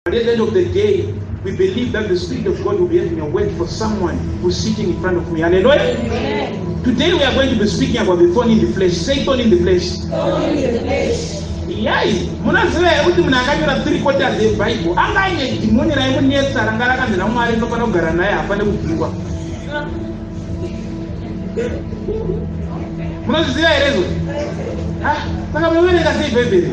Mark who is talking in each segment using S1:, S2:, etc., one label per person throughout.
S1: But at the end of the day, we believe that the Spirit of God will be having a word for someone who's sitting in front of me. Hallelujah.
S2: Amen.
S1: Today we are going to be speaking about the thorn in the flesh. Say thorn in the flesh.
S2: Thorn in the flesh.
S1: Yai, munoziva here kuti munhu akanyora three quarters yeBible anga aine dhimoni raimunetsa ranga rakanzi naMwari rinofanira kugara naye hafanire kudzingwa. Munozviziva here izvo? Ah, saka munoverenga sei Bhaibheri?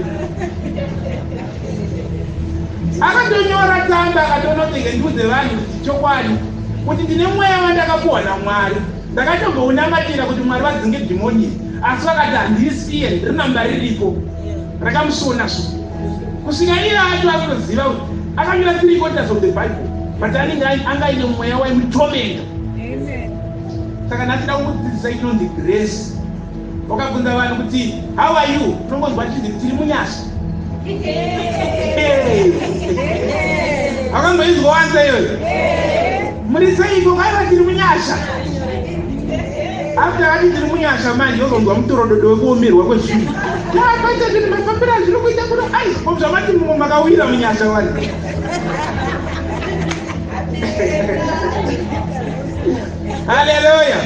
S1: Akatonyora tsamba akatonotenge ndiudze vanhu kuti chokwadi kuti ndine mweya wandakapuwa naMwari. Ndakatombounamatira kuti Mwari vadzinge dhimoni iri, asi vakati handisiye ndirinamba ririko. Rakamusona so. Kusvika iye acho akutoziva kuti akanyora three quarters of the Bible, but anenge anga aine mweya waimutomenda. Saka nhasi da kukudzidzisa inonzi grace. Wakabvunza vanhu kuti how are you, unongonzwa chinzi tiri munyasha. Wakamboinzwa wanza iyoyo? Muri seiko? Kwaiva tiri munyasha. After vati tiri munyasha manje wozonzwa mutorododo wekuomerwa kwezvinhu. Tapaita zvinhu mafambiro azviri kuita kuno. Ai, ko zvamati mumwe makawira munyasha wani. Hallelujah.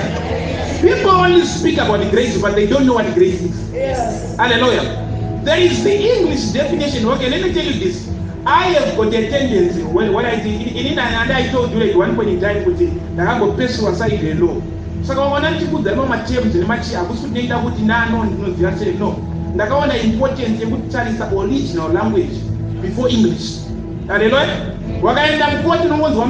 S1: People only speak about the grace, but they don't know what grace is.
S2: Yes.
S1: Hallelujah. There is the English definition. Okay, let me tell you this. I have got a tendency when what I did in and I told you at one point in time kuti ndakangopeswa side law. Saka waona ndichikudza mamwe materms nemachi hakusi kuti ndinoita kuti nano ndinoziva sei no. Ndakaona importance yekutarisa original language before English. Hallelujah. Wakaenda mukoti unongonzwa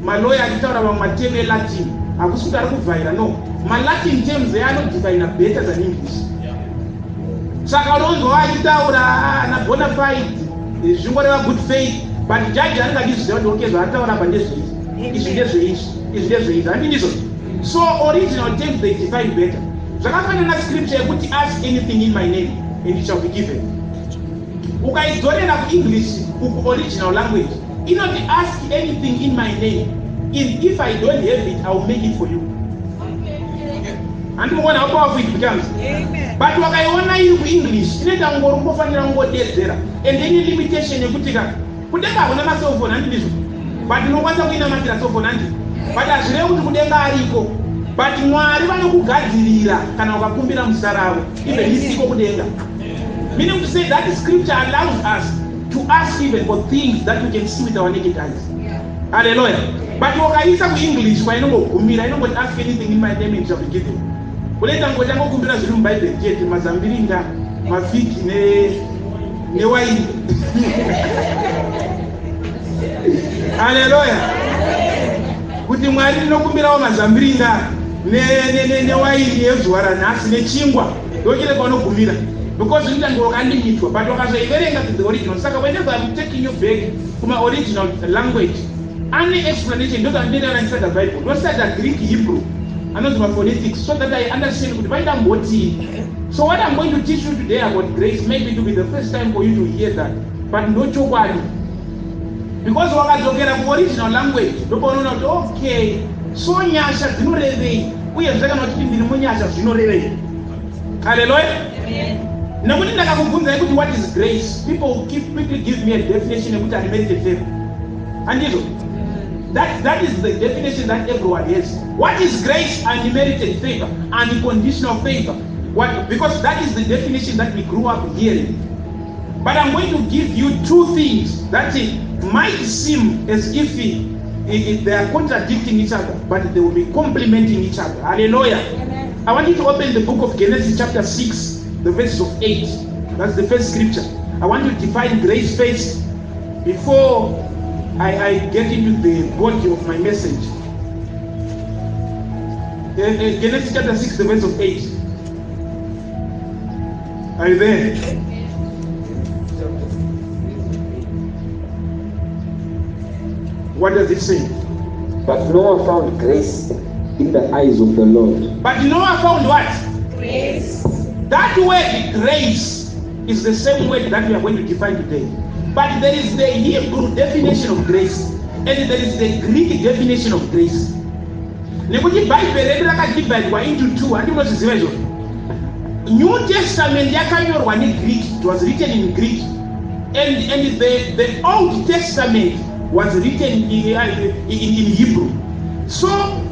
S1: maloya achitaura mamwe materm eLatin. Hakusi kuti ari kuvhaira no. MaLatin terms anodefina better than English. Saka unonzwa achitaura ana bona fide zvingoreva good faith, but judge anenge achizviziva kuti okay zvaataura apa ndezveizvi, izvi ndezveizvi, izvi ndezveizvi, handi ndizvo? So original terms they define better. Zvakafanana scripture yekuti ask anything in my name and it shall be given. Ukaidzorera kuEnglish uku original language inoti ask anything in my name, and if I don't have it I will make it for you. Handi mukuona how powerful it becomes?
S2: Amen.
S1: But wakaiona iri kuEnglish inoita ngori kungofanira kungodedzera and any limitation yekuti ka kudenga hakuna macellphone, handi ndizvo? But unokwanisa kuinamatira cellphone, handi? But hazvirevi kuti kudenga ariko, but Mwari vanokugadzirira kana ukakumbira muzita ravo even isiko kudenga. Meaning to say that scripture allows us to ask even for things that we can see with our naked eyes. Hallelujah. But wakaisa kuEnglish kwainongogumira inongoti ask anything in my name and shall be given. Unoita ngoti angokumbira zviri muBhaibheri chete, mazambiringa, mafigi newaini. Hallelujah. Kuti Mwari ndinokumbirawo mazambiringa newaini yezuva ranhasi nechingwa, ndochete kwaunogumira because zvinoita ngo wakalimitwa, but wakazoiverenga to the original. Saka whenever I'm taking you back kuma original language ane explanation, ndozandinoita ndisada Bible, ndosada Greek, Hebrew, anonzi maphonetics, so that I understand kuti vaida mbotii. So what I'm going to teach you today about grace, maybe it will be the first time for you to hear that, but ndochokwadi, because wakadzokera kuoriginal language ndopaunoona kuti okay, so nyasha dzinorevei, uyezve kana uchiti ndiri munyasha zvinorevei. Hallelujah. Nekuti ndakakubvunzai kuti what is grace, people will keep quickly give me a definition yekuti unmerited favor, handizvo? That is the definition that everyone has. What is grace? Unmerited favor, unconditional favor. What? Because that is the definition that we grew up hearing. But I'm going to give you two things that it might seem as if they are contradicting each other, but they will be complementing each other. Hallelujah.
S2: Amen.
S1: I want you to open the book of Genesis chapter 6, the verses of 8. That's the first scripture. I want to define grace first before I get into the body of my message. Genesis chapter 6, the verse of 8. Are you there? What does it say?
S3: But Noah found grace in the eyes of the Lord.
S1: But Noah found what?
S2: Grace.
S1: That word grace is the same word that we are going to define today. But there is the Hebrew definition of grace and there is the Greek definition of grace. Nekuti Bhaibheri redu rakadivhaidwa into two, handi munozviziva izvozvo? New Testament yakanyorwa neGreek, it was written in Greek. And the Old Testament was written in Hebrew. So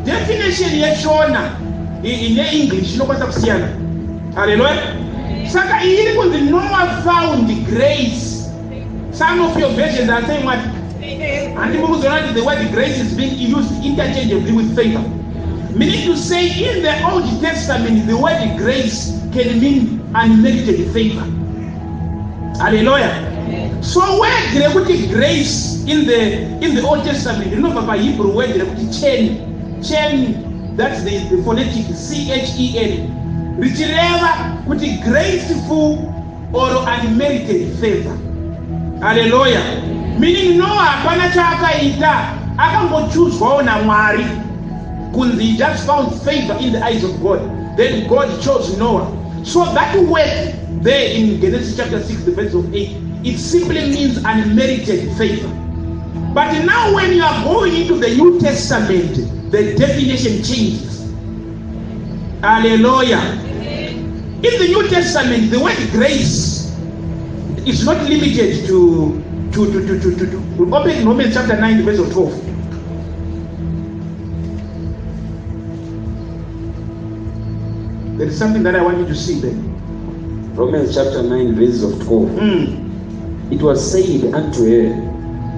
S1: definition yeShona neEnglish inokwanisa kusiyana. Hallelujah. Saka iyi iri kunzi Noah found grace. Some of your versions are saying what? Handi mukuzoona kuti the word grace is being used interchangeably with favor. Meaning to say in the Old Testament the word grace can mean unmerited favor. Hallelujah. So word rekuti grace in the Old Testament rinobva paHebrew word rekuti chen. Chen, that's the phonetic C-H-E-N. Richireva kuti graceful or unmerited favor. Hallelujah. Meaning Noah hapana chaakaita, akangochuzwawo naMwari kunzi he just found favor in the eyes of God. Then God chose Noah. So that word there in Genesis chapter 6, the verse of 8, it simply means unmerited favor. But now when you are going into the New Testament, the definition changes. Hallelujah. In the New Testament, the word grace is not limited to open Romans chapter 9, verse of 12. There is something that I want you to see there.
S3: Romans chapter 9, verse of 12. It was said unto her,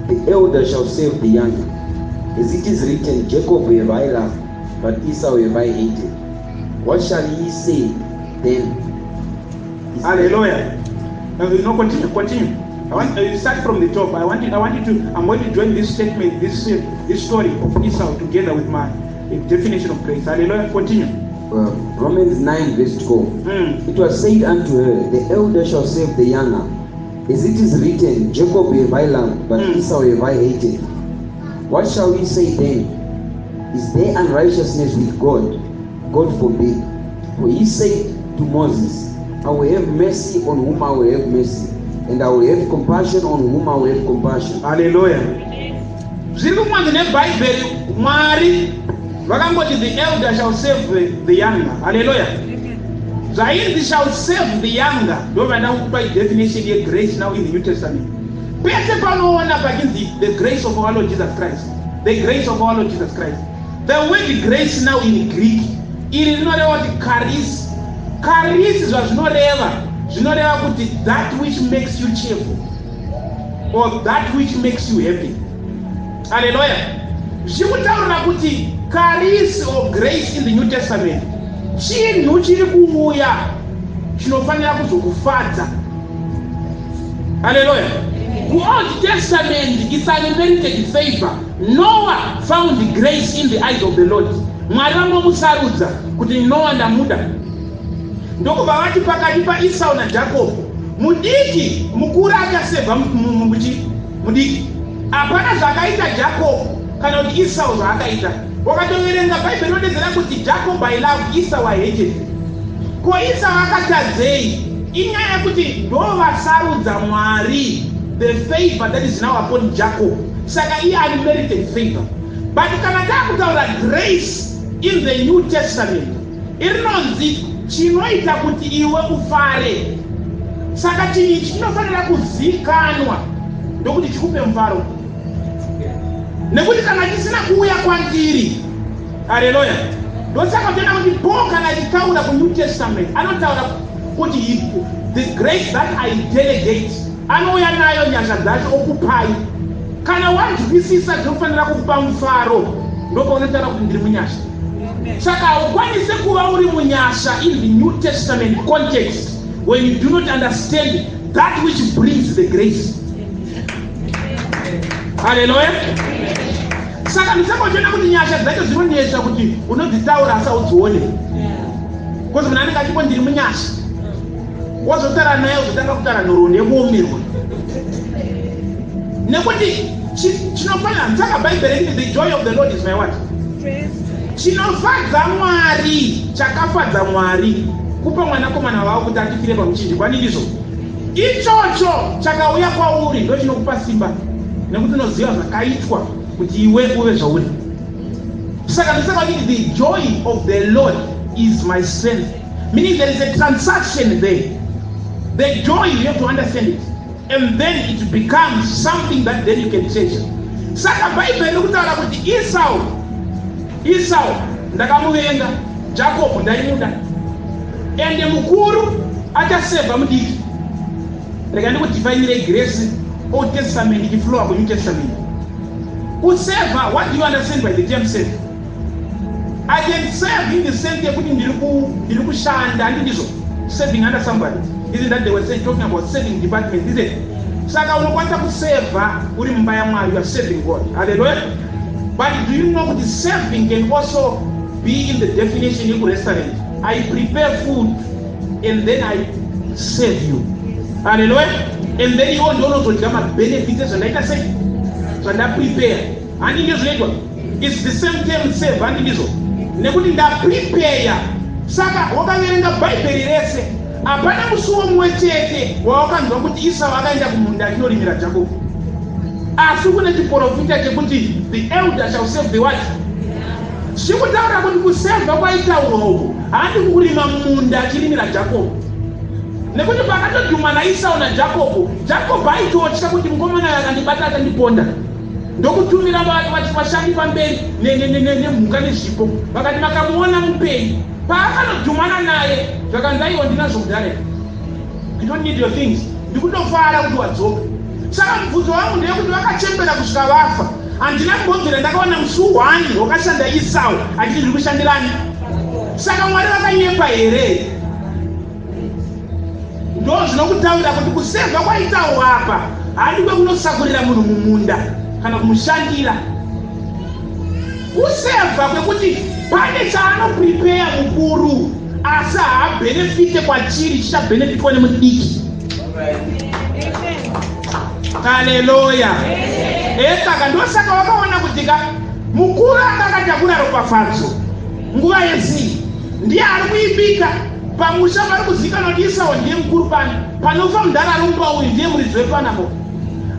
S3: The elder shall serve the younger. As it is written, Jacob have I loved, but Esau have I hated. What shall ye say then?
S1: Hallelujah. No, continue, continue. I want you start from the top. I want you to. I'm going to join this statement, this story of Esau together with my definition of grace. Hallelujah. Continue.
S3: Romans 9, verse 12. It was said unto her, The elder shall serve the younger. As it is written, Jacob have I loved, but Esau have I hated. What shall we say then? Is there unrighteousness with God? God forbid. For he said to Moses, I will have mercy on whom I will have mercy, and I will have compassion on whom I will have compassion.
S1: Hallelujah. Zviri kumwanzi neBhaibheri, Mwari vakangoti the elder shall serve the younger. Hallelujah. Zvainzi shall serve the younger, ndo vanda kupa definition yegrace now in the New Testament. Pese panoona pachinzi the grace of our Lord Jesus Christ, the grace of our Lord Jesus Christ, the word grace now in Greek iri rinoreva kuti charis. Charis, zvazvinoreva, zvinoreva kuti that which makes you cheerful or that which makes you happy. Haleluya. Zvichikutaurira kuti charis or grace in the New Testament chinhu chiri kuuya chinofanira kuzokufadza. Haleluya. KuOld Testament it's unmerited favor. Noah found grace in the eyes of the Lord. Mwari vangomusarudza kuti Noah ndamuda, ndokubva vati pakati paEsau naJakobho, mudiki mukuru achasevha mudiki. Hapana zvakaita Jakobho kana kuti Esau zvaakaita. Wakatoverenga Bhaibheri rinodedzera kuti Jacob I love, Esau I hated. Ko Esau akatadzei? Inyaya yekuti ndo vasarudza Mwari, the favor that is now upon Jacob, saka iye unmerited favor. But kana taakutaura grace in the New Testament, irinonzi chinoita kuti iwe ufare. Saka chinhu ichi chinofanira kuzikanwa ndokuti chikupe mufaro, nekuti kana chisina kuuya kwandiri, haleluya, ndosaka toenda kuti Paul kana achitaura kuNew Testament anotaura kuti the grace that I delegate, anouya nayo nyasha dzacho okupai. Kana wanzwisisa zvinofanira kukupa mufaro, ndopaunotaura kuti ndiri munyasha. Saka haukwanisi kuva uri munyasha in the New Testament context when you do not understand that which brings the grace. Haleluya. Saka ndisaka uchiona kuti nyasha dzacho dzinonetsa kuti unodzitaura asi haudzione, because munhu anenge achipo ndiri munyasha, wazotaura naye uzotanga kutaura nhoroondo yekuomerwa, nekuti chinofanira. Saka Bhaibheri riti the joy of the Lord is my what? Chinofadza Mwari, chakafadza Mwari kupa mwanakomana wavo kuti atifire pamuchinjikwa. Ndizvo ichocho chakauya kwauri, ndo chinokupa simba, nekuti unoziva zvakaitwa kuti iwe uve zvauri. Saka ndisaka kuti the joy of the Lord is my strength, meaning there is a transaction there. The joy, you have to understand it. And then it becomes something that then you can treasure. Saka Bhaibheri riri kutaura kuti Esau, Esau ndakamuvenga, Jacob ndaimuda. Ende mukuru achasevha mudiki. Rega ndikudefinire grace Old Testament ichiflowa kuNew Testament. Kusevha, what do you understand by the term serve? I can serve in the sense yekuti ndiri kushanda, handi ndizvo? Serving under somebody. Isn't that they were saying, talking about serving department, is it? Saka unokwanisa kusevha uri mumba yaMwari, you are serving God. Hallelujah. But do you know kuti serving can also be in the definition yekurestaurant? I prepare food and then I serve you. Hallelujah. And then iwo ndounozodya mabenefits ezvandaita sei? Zvandaprepare. Handi ndizvo zvinoitwa? It's the same term serve, handi ndizvo? Nekuti ndaprepare. Saka wakaverenga Bhaibheri rese, hapana musuwo mumwe chete wawakanzwa kuti Esau akaenda kumunda achinorimira Jakobho. Asi kune chiprofita chekuti the elder shall serve the what? Zvichikutaura kuti kusevha kwaitaurwa uku handi kukurima munda achirimira Jakobho. Nekuti pakatodhumwa naIsau naJakobho, Jakobho aitotya kuti mukomana uyu akandibata achandiponda. Ndokutumira vashandi pamberi nemhuka nezvipo. Vakati vakamuona mupenyu. Paakanodhumana naye zvakanzi aiwa ndinazvo kudhara. I don't need your things. Ndikutofara kuti wadzoka. Saka mubvunzo wangu ndeyekuti vakachembera kusvika vafa. Handina kumbobvira ndakaona musi hwani wakashanda Esau achiti ndiri kushandirani. Saka Mwari vakanyepa here? Ndo zvinokutaurira kuti kusevha kwaitaurwa apa handi kwekunosakurira munhu mumunda kana kumushandira. Kusevha kwekuti pane chaanoprepare mukuru asi haabhenefite kwachiri, chichabhenefitwa nemudiki. Haleluya. Saka ndosaka wakaona kuti ka mukuru anga akatakura ropafadzo nguva yese ndiye ari kuibika pamusha pari kuzikanwa kuti Esau ndiye mukuru pano. Panofa mudhara ari mumba uyu ndiye muridzi wepanapo.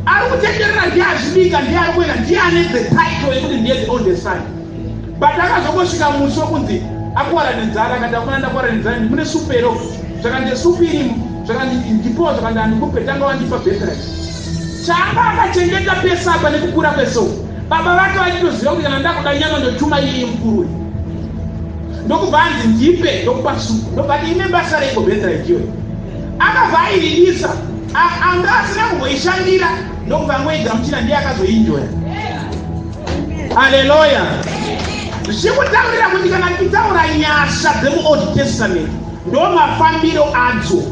S1: Ari kutenderera ndiye azvibika, ndiye ari kuenda, ndiye ane the title yekuti ndiye the oldest son. But akazongosvika musi wekunzi akuwara nenzara, akati akuna ndakuwara nenzara, mune supu here? Zvakanzi supu irimo, zvakanzi ndipo, zvakanzi handikupe, tanga wandipa birthright. Chaanga akachengeta pese apa nekukura kwese uku. Baba vake vachitoziva kuti kana ndakuda nyama ndotuma iye mukuru uyu. Ndokubva anzi ndipe, ndokupa supu. Ndobva ati ine basa reiko birthright iyoyo? Akabva airirisa, anga asina kumboishandira, ndokubva angoigamuchira, ndiye akazoinjoya. Haleluya. Zvichikutaurira kuti kana tichitaura nyasha dzemuOld Testament ndo mafambiro adzo.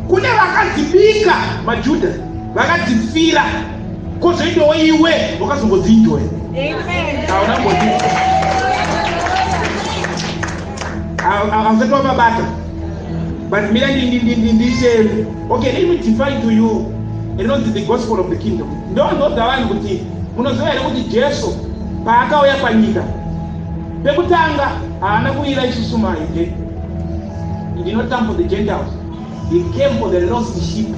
S1: Kune vakadzibika maJudha vakadzifira, kozoitawo iwe wakazongodzinjoya. Hauna kumbodzi hausati wavabata. But mira ndise, okay, let me define to you rinonzi the gospel of the kingdom. Ndonzodza vanhu kuti munoziva here kuti Jesu paakauya panyika pekutanga haana kuuyira isusu mahedheni. He did not come for the Gentiles. He came for the lost sheep.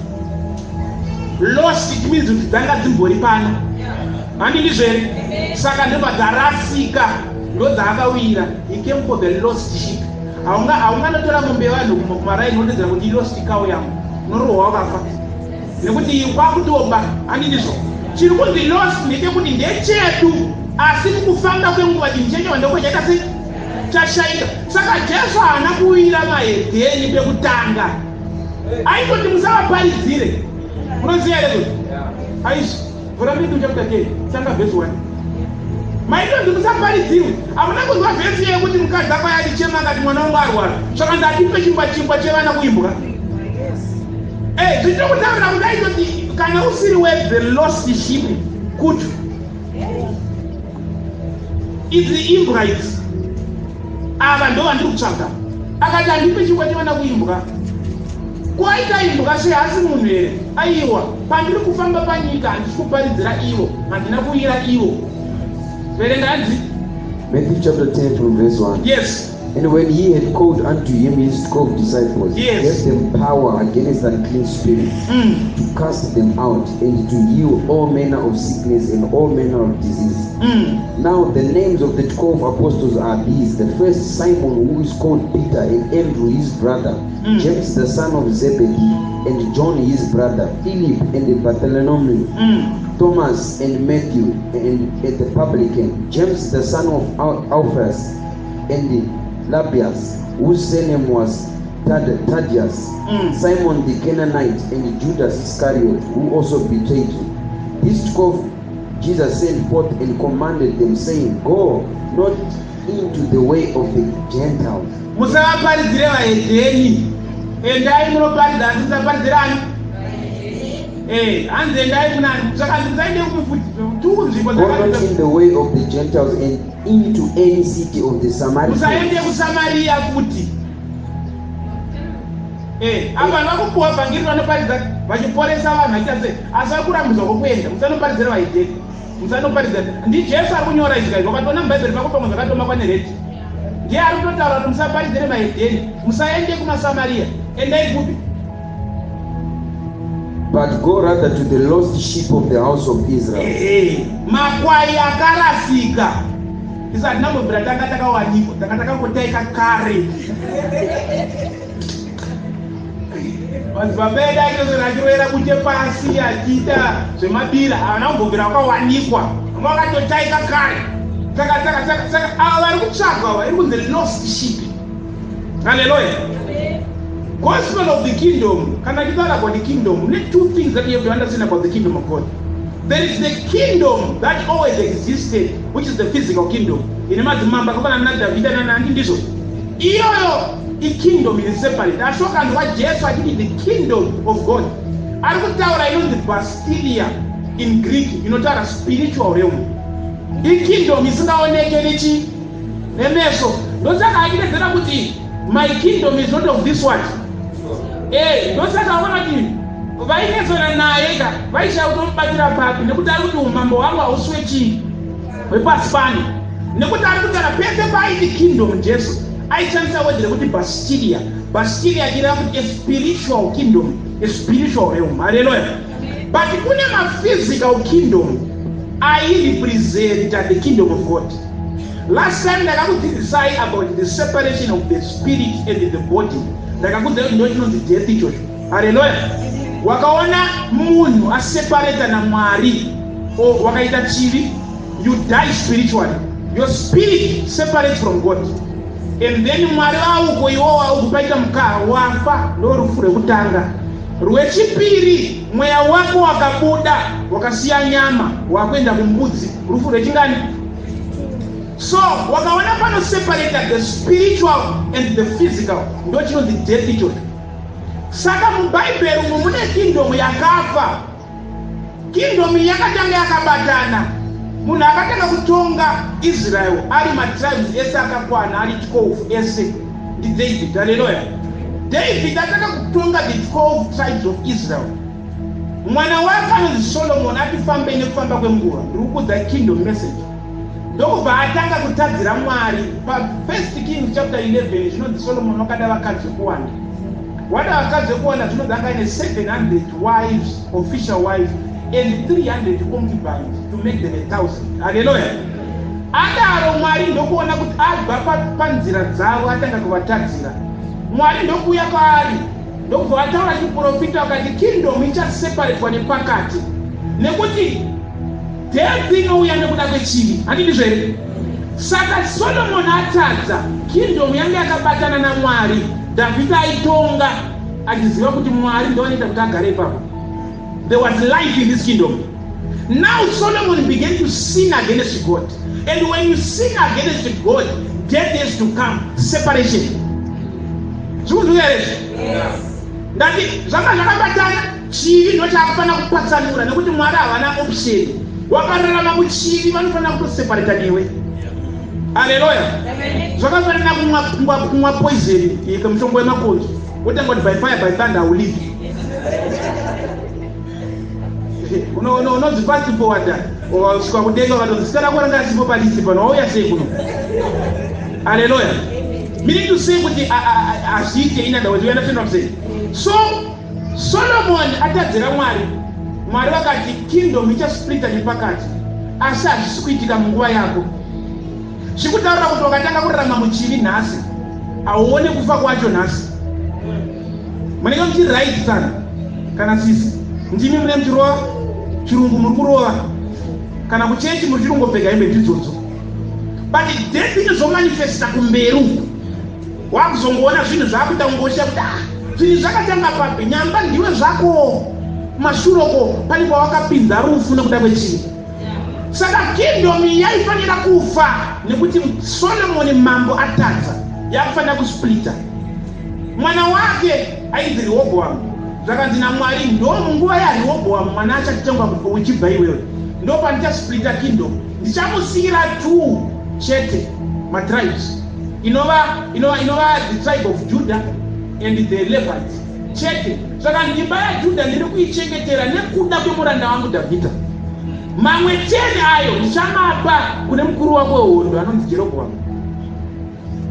S1: Lost, it means kuti dzanga dzimbori pano. Handi ndizvo here? Saka ndobva dzarasika, ndo dzaakawira. He came for the lost sheep. Haunganotora mombe yevanhu kumaraini wotedzera kuti ilost cow yangu, unorohwa wakafa. Nekuti kwakutoba, handi ndizvo? Chiri kunzi lost ndechekuti ndechedu, asi mukufamba kwenguva chinhu chenyu ndoko chaita sei? Chashaika. Saka Jesu haana kuwira mahedheni pekutanga. Aitoti musavaparidzire. Munoziva here kuti? Aishi, vhura Matthew chapter 10, tanga verse 1. Maitonzi musaparidzirwe. Hamuna kunzwa vhesi yekuti mukadzi akauya achichema akati mwana wangu arwara. Saka ndatipe chingwa chingwa chevana kuimbwa. Zvichitokutaurira kuti aitoti kana usiri we the lost sheep kutu. Idzi imbwa idzi. Ava ndo vandiri kutsvaga. Akati handipe chingwa chevana kuimbwa. Kwaita imbwa sei, hasi munhu here? Aiwa, pandiri kufamba panyika handisi kuparidzira ivo, handina kuuyira ivo. Verenga hanzi.
S3: Matthew chapter 10 from verse 1.
S1: Yes.
S3: And when he had called unto him his 12 disciples, he gave them power against unclean spirits, to cast them out, and to heal all manner of sickness and all manner of disease. Now the names of the 12 apostles are these. The first Simon, who is called Peter, and Andrew his brother, James the son of Zebedee, and John his brother, Philip and Bartholomew, Thomas and Matthew, and the publican, James the son of Alphaeus, and Lebbaeus, whose surname was Thaddaeus, Simon the Canaanite, and Judas Iscariot, who also betrayed him. These 12 Jesus sent forth and commanded them, saying, Go not into the way of the Gentiles.
S1: Musavaparidzire vahedheni, endai munoparidza, asi musaparidzire ani? Hanzi endai munani, saka musaende tunzvimbo.
S3: Go not in the way of the Gentiles and into any city of the Samaritans.
S1: Musaende kuSamariya futi. Apa vanhu vakupuwa vhangeri, vanoparidza vachiporesa vanhu, vachiita sei, asi vari kurambidzwa kwokuenda. Musanoparidzira vahedheni, musanoparidzira. NdiJesu ari kunyora izvi kaizvi. Wakatoona muBhaibheri pako pamwe zvakatomakwa nered. Ndiye ari kutotaura kuti musaparidzire mahedheni, musaende kumaSamariya. Endai kupi?
S3: But go rather to the lost sheep of the house of Israel.
S1: Ehe, makwai akarasika. Isu hatinambobvira tanga takawanikwa, tanga takangotaika kare. Madzibaba edu aitoswera achirovera bute pasi, achiita zvemabira, havana kumbobvira vakawanikwa, vanga vakatotaika kare. Saka ava vari kutsvagwa, ava iri kunzi lost sheep. Halleluya. Gospel of the kingdom, kana tichitaura about the kingdom, mune two things that you have to understand about the kingdom of God. There is the kingdom that always existed, which is the physical kingdom ine madzimambo akafanana naDhavhida nanandi. Ndizvo, iyoyo ikingdom iri separate. Asi wakanzwa Jesu achiti the kingdom of God, ari kutaura inonzi basileia in Greek, inotaura spiritual realm, ikingdom isingaoneke nechi nemeso. Ndosaka achidedzera kuti, "My kingdom is not of this what." Ndosaka aona kuti vainetsana naye ka, vaishaya kutomubatira papi, nekuti ari kuti umambo hwangu hausi wechii, wepasi pano. Nekuti ari kutaura pese paaiti kingdom, Jesu aishandisa word rekuti basileia. Basileia achireva kuti a spiritual kingdom, a spiritual realm. Haleluya. But kune maphysical kingdom airepresenta the kingdom of God. Last time ndakakudzidzisai about the separation of the spirit and the body. Ndakakudzai kuti ndo chinonzi death ichocho. Haleluya. Wakaona munhu aseparata naMwari o wakaita chivi, you die spiritually. Your spirit separates from God and then Mwari vauko, iwo wauko, paita mukaha, wafa. Ndo rufu rwekutanga. Rwechipiri, mweya wako wakabuda, wakasiya nyama, wakuenda kumbudzi, rufu rwechingani? So wakaona panoseparata the spiritual and the physical, ndo chinonzi death ichocho. Saka muBhaibheri umu mune kingdom yakafa. Kingdom yakatanga yakabatana. Munhu akatanga kutonga Israel ari matribes ese akakwana, ari 12 ese, ndiDavid. Haleluya. David atanga kutonga the 12 tribes of Israel, mwana wake anonzi Solomon atifambei nekufamba kwenguva. Ndiri kukudza kingdom message. Ndokubva atanga kutadzira Mwari. PaFirst Kings chapter 11 zvinonzi Solomon wakada vakadzi vekuwanda. Wada vakadzi vekuwanda, zvinonzi anga aine 700 wives, official wives, and 300 concubines, to make them 1000. Haleluya. Adaro, Mwari ndokuona kuti abva panzira dzavo, atanga kuvatadzira. Mwari ndokuuya kwaari, ndokubva vataura chiprofita, vakati kingdom ichaseparetwa nepakati, nekuti death inouya nekuda kwechivi. Handidizvo here? Saka Solomon atadza, kingdom yanga yakabatana naMwari. Dhavhidhi aitonga achiziva kuti Mwari ndovanoita kuti agare ipapo. There was life in this kingdom. Now Solomon began to sin against God, and when you sin against God, death has to come, separation. Zvikunzwika here? Ndati zvanga zvakabatana, chivi ndo chaakufanira kupatsanura, nekuti Mwari havana option. Wakararama muchivi, vanofanira kutoseparata newe. Haleluya. Zvakafanana kumwa poison, mushonga wemakonzo, wotanga kuti, "By fire, by thunder, I will leave." Unonzi fast forward, wasvika kudenga, ukatonzi zita rako ranga risipo palist pano, wauya sei kuno? Haleluya. Meaning to say kuti hazviite. In other words, you understand what I'm saying? So Solomon atadzira Mwari, Mwari vakati kingdom ichasplita nepakati, asi hazvisi kuitika munguva yako. Zvikutaurira kuti wakatanga kurarama muchivi nhasi, hauone kufa kwacho nhasi. Munenge muchiri right sana kana sisi, ndimi mune muchirova chirungu, muri kurova kana kuchechi muri chirungopfeka hembe ndidzodzo, but death inozomanifesta kumberi uku. Wakuzongoona zvinhu zvakuita kungosha kuti ah, zvinhu zvakatanga papi? Nyamba ndiwe zvako mashuroko pane pawakapinza rufu nekuda kwechivi. Saka kingdom iyi yaifanira kufa nekuti Solomoni mambo atadza, yakufanira kusplita. Mwana wake ainzi Rehoboamu. Zvakanzi naMwari, ndo munguva yaRehoboamu mwana achatengwa uchibva iwewe, ndo pandichasplita kingdom, ndichamusiyira two chete matribes, inova inova inova the tribe of Judah and the Levites chete. Saka ndimba yaJudha ndiri kuichengetera nekuda kwemuranda wangu Dhavhidha. Mamwe 10 ayo ndichamapa kune mukuru wako wehondo anonzi Jerobhoamu.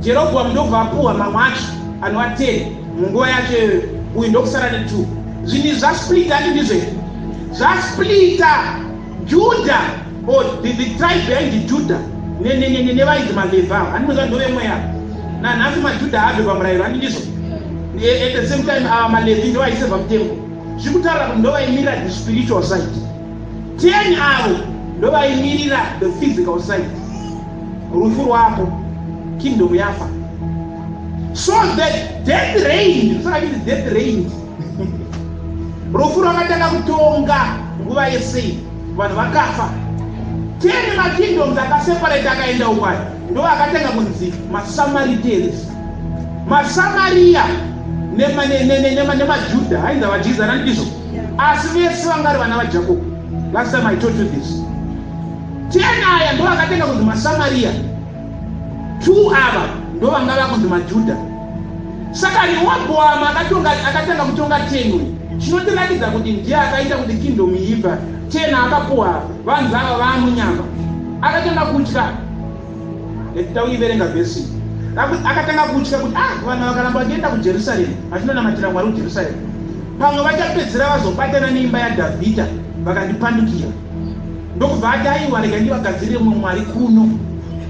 S1: Jerobhoamu ndobva apuhwa mamwe acho anova 10 munguva yacho iyoyo, uyu ndokusara ne2. Zvinhu izvi zvasplita, handi ndizvo here? Zvasplita Judha or the tribe yainzi Judha nevainzi maLevhi ava, handi muziva ndovemweya. Nanhasi maJudha haabve pamurayiro, handi ndizvo? At the same time ava maLevhi ndovaiseva mutembo, zviri kutaura kuti ndovaimirira the spiritual side. 10 avo ndovaimirira the physical side. Rufu rwako, kingdom yafa. So the death reigned, saka chiti death reigned. Rufu rwakatanga kutonga nguva yese, vanhu vakafa. 10 makingdoms akaseparate akaenda ukwai, ndo akatanga kunzi maSamaritans, maSamaria nemaJudha ainzi avaJizana, ndizvo? Asi vese vanga vari vana vaJakobo. Last time I told you this, 10 aya ndo akatanga kunzi maSamaria, two ava ndo vanga vakunzi maJudha. Saka Rehobhoamu akatanga kutonga 10 uyu, chinotiratidza kuti ndiye akaita kuti kingdom iibva. 10 akapuwa vanzi ava vaamunyama, akatanga kutya. Tauiverenga vhesi. Akatanga kutya kuti ah, vanhu vakaramba vachienda kuJerusarema vachinonamatira Mwari kuJerusarema, pamwe vachapedzera vazobatana neimba yaDhavhidha vakandipandukira. Ndokubva ati, aiwa, rega ndivagadzirire mumwe mwari kuno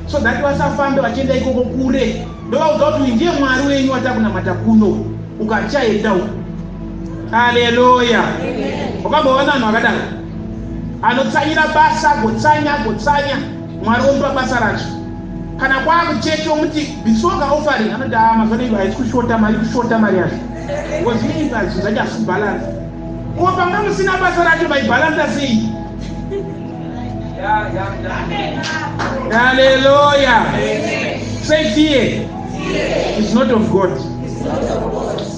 S1: so that vasafambe vachienda ikoko kure. Ndovaudza kuti uyu ndiye Mwari wenyu watakunamata kuno, ukachaenda uku. Aleluya! Wakamboona vanhu vakadaro, anotsanyira basa, agotsanya agotsanya, Mwari omupa basa racho. Kana kwaakuchechi omuti bisoka offering, anoti a mazuva ano haisi kushota mari, kushota mari yacho because inoipa zvinhu zvacho hazisi kubhalansa. Ko panga musina basa racho vaibhalansa sei? Hallelujah. Say fear is not of God.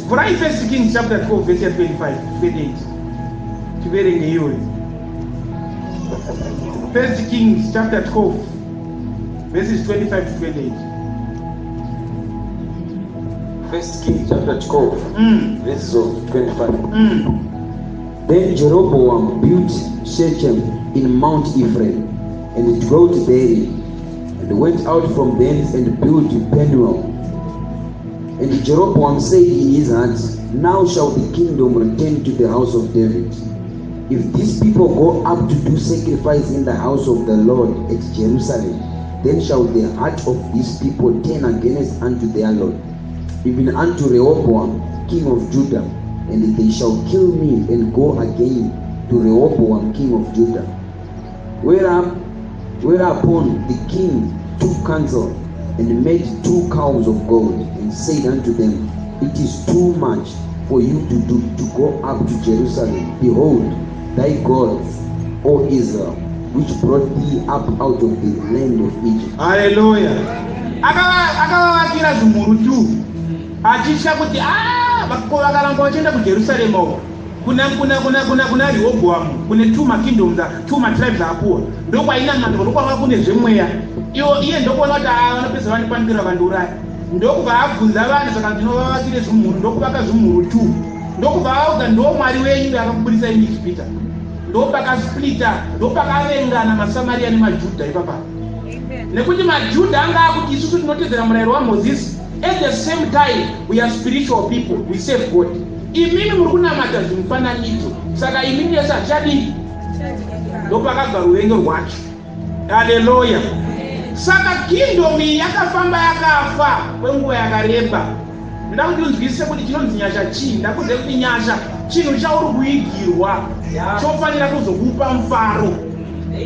S1: Vhurai First Kings chapter 12 verse 25 28, tiverenge iyoyo. First Kings chapter 12 verses 25 to 28.
S3: First Kings chapter 12, verses of 25. Then Jeroboam built Shechem in Mount Ephraim, and dwelt therein, and went out from thence and built Penuel. And Jeroboam said in his heart, Now shall the kingdom return to the house of David. If these people go up to do sacrifice in the house of the Lord at Jerusalem, then shall the heart of these people turn against unto their Lord, even unto Rehoboam, king of Judah, and they shall kill me and go again to Rehoboam, king of Judah. Whereupon the king took counsel and made two calves of gold, and said unto them, It is too much for you to do to go up to Jerusalem. Behold, thy gods, O Israel, which brought thee up out of the land of Egypt.
S1: Haleluya! Akavavakira zvimhuru tu achitya kuti "Ah, vakaramba vachienda kuJerusarema uko kuna Rehobhoamu, kune two makingdoms, two matribes apuwa, ndokwainamatwa, ndokwanga kune zvemweya." Iwo iye ndokuona kuti aa, vanopedza vandipandukira vakandiuraya. Ndokubva abvunza vanhu, saka ndinovavakire zvimhuru. Ndokuvaka zvimhuru tu, ndokubva vaudza, ndo Mwari wenyu akakubudisai muIjipita. Ndopakasplita, ndopakavengana maSamaria nemaJudha ipapa, nekuti maJudha anga akuti isusu tinotedzera murayiro waMozisi, at the same time we are spiritual people, we serve God. Imimi muri kunamata zvimufananidzo, saka imimi yese hatichadii. Ndopakabva ruvengo rwacho. Haleluya! Saka kingdom iyi yakafamba yakafa kwenguva yakareba. Ndoda kuti unzwisise kuti chinonzi nyasha chii. Ndakuudza kuti nyasha chinhu chauri kuigirwa chofanira kuzokupa mufaro,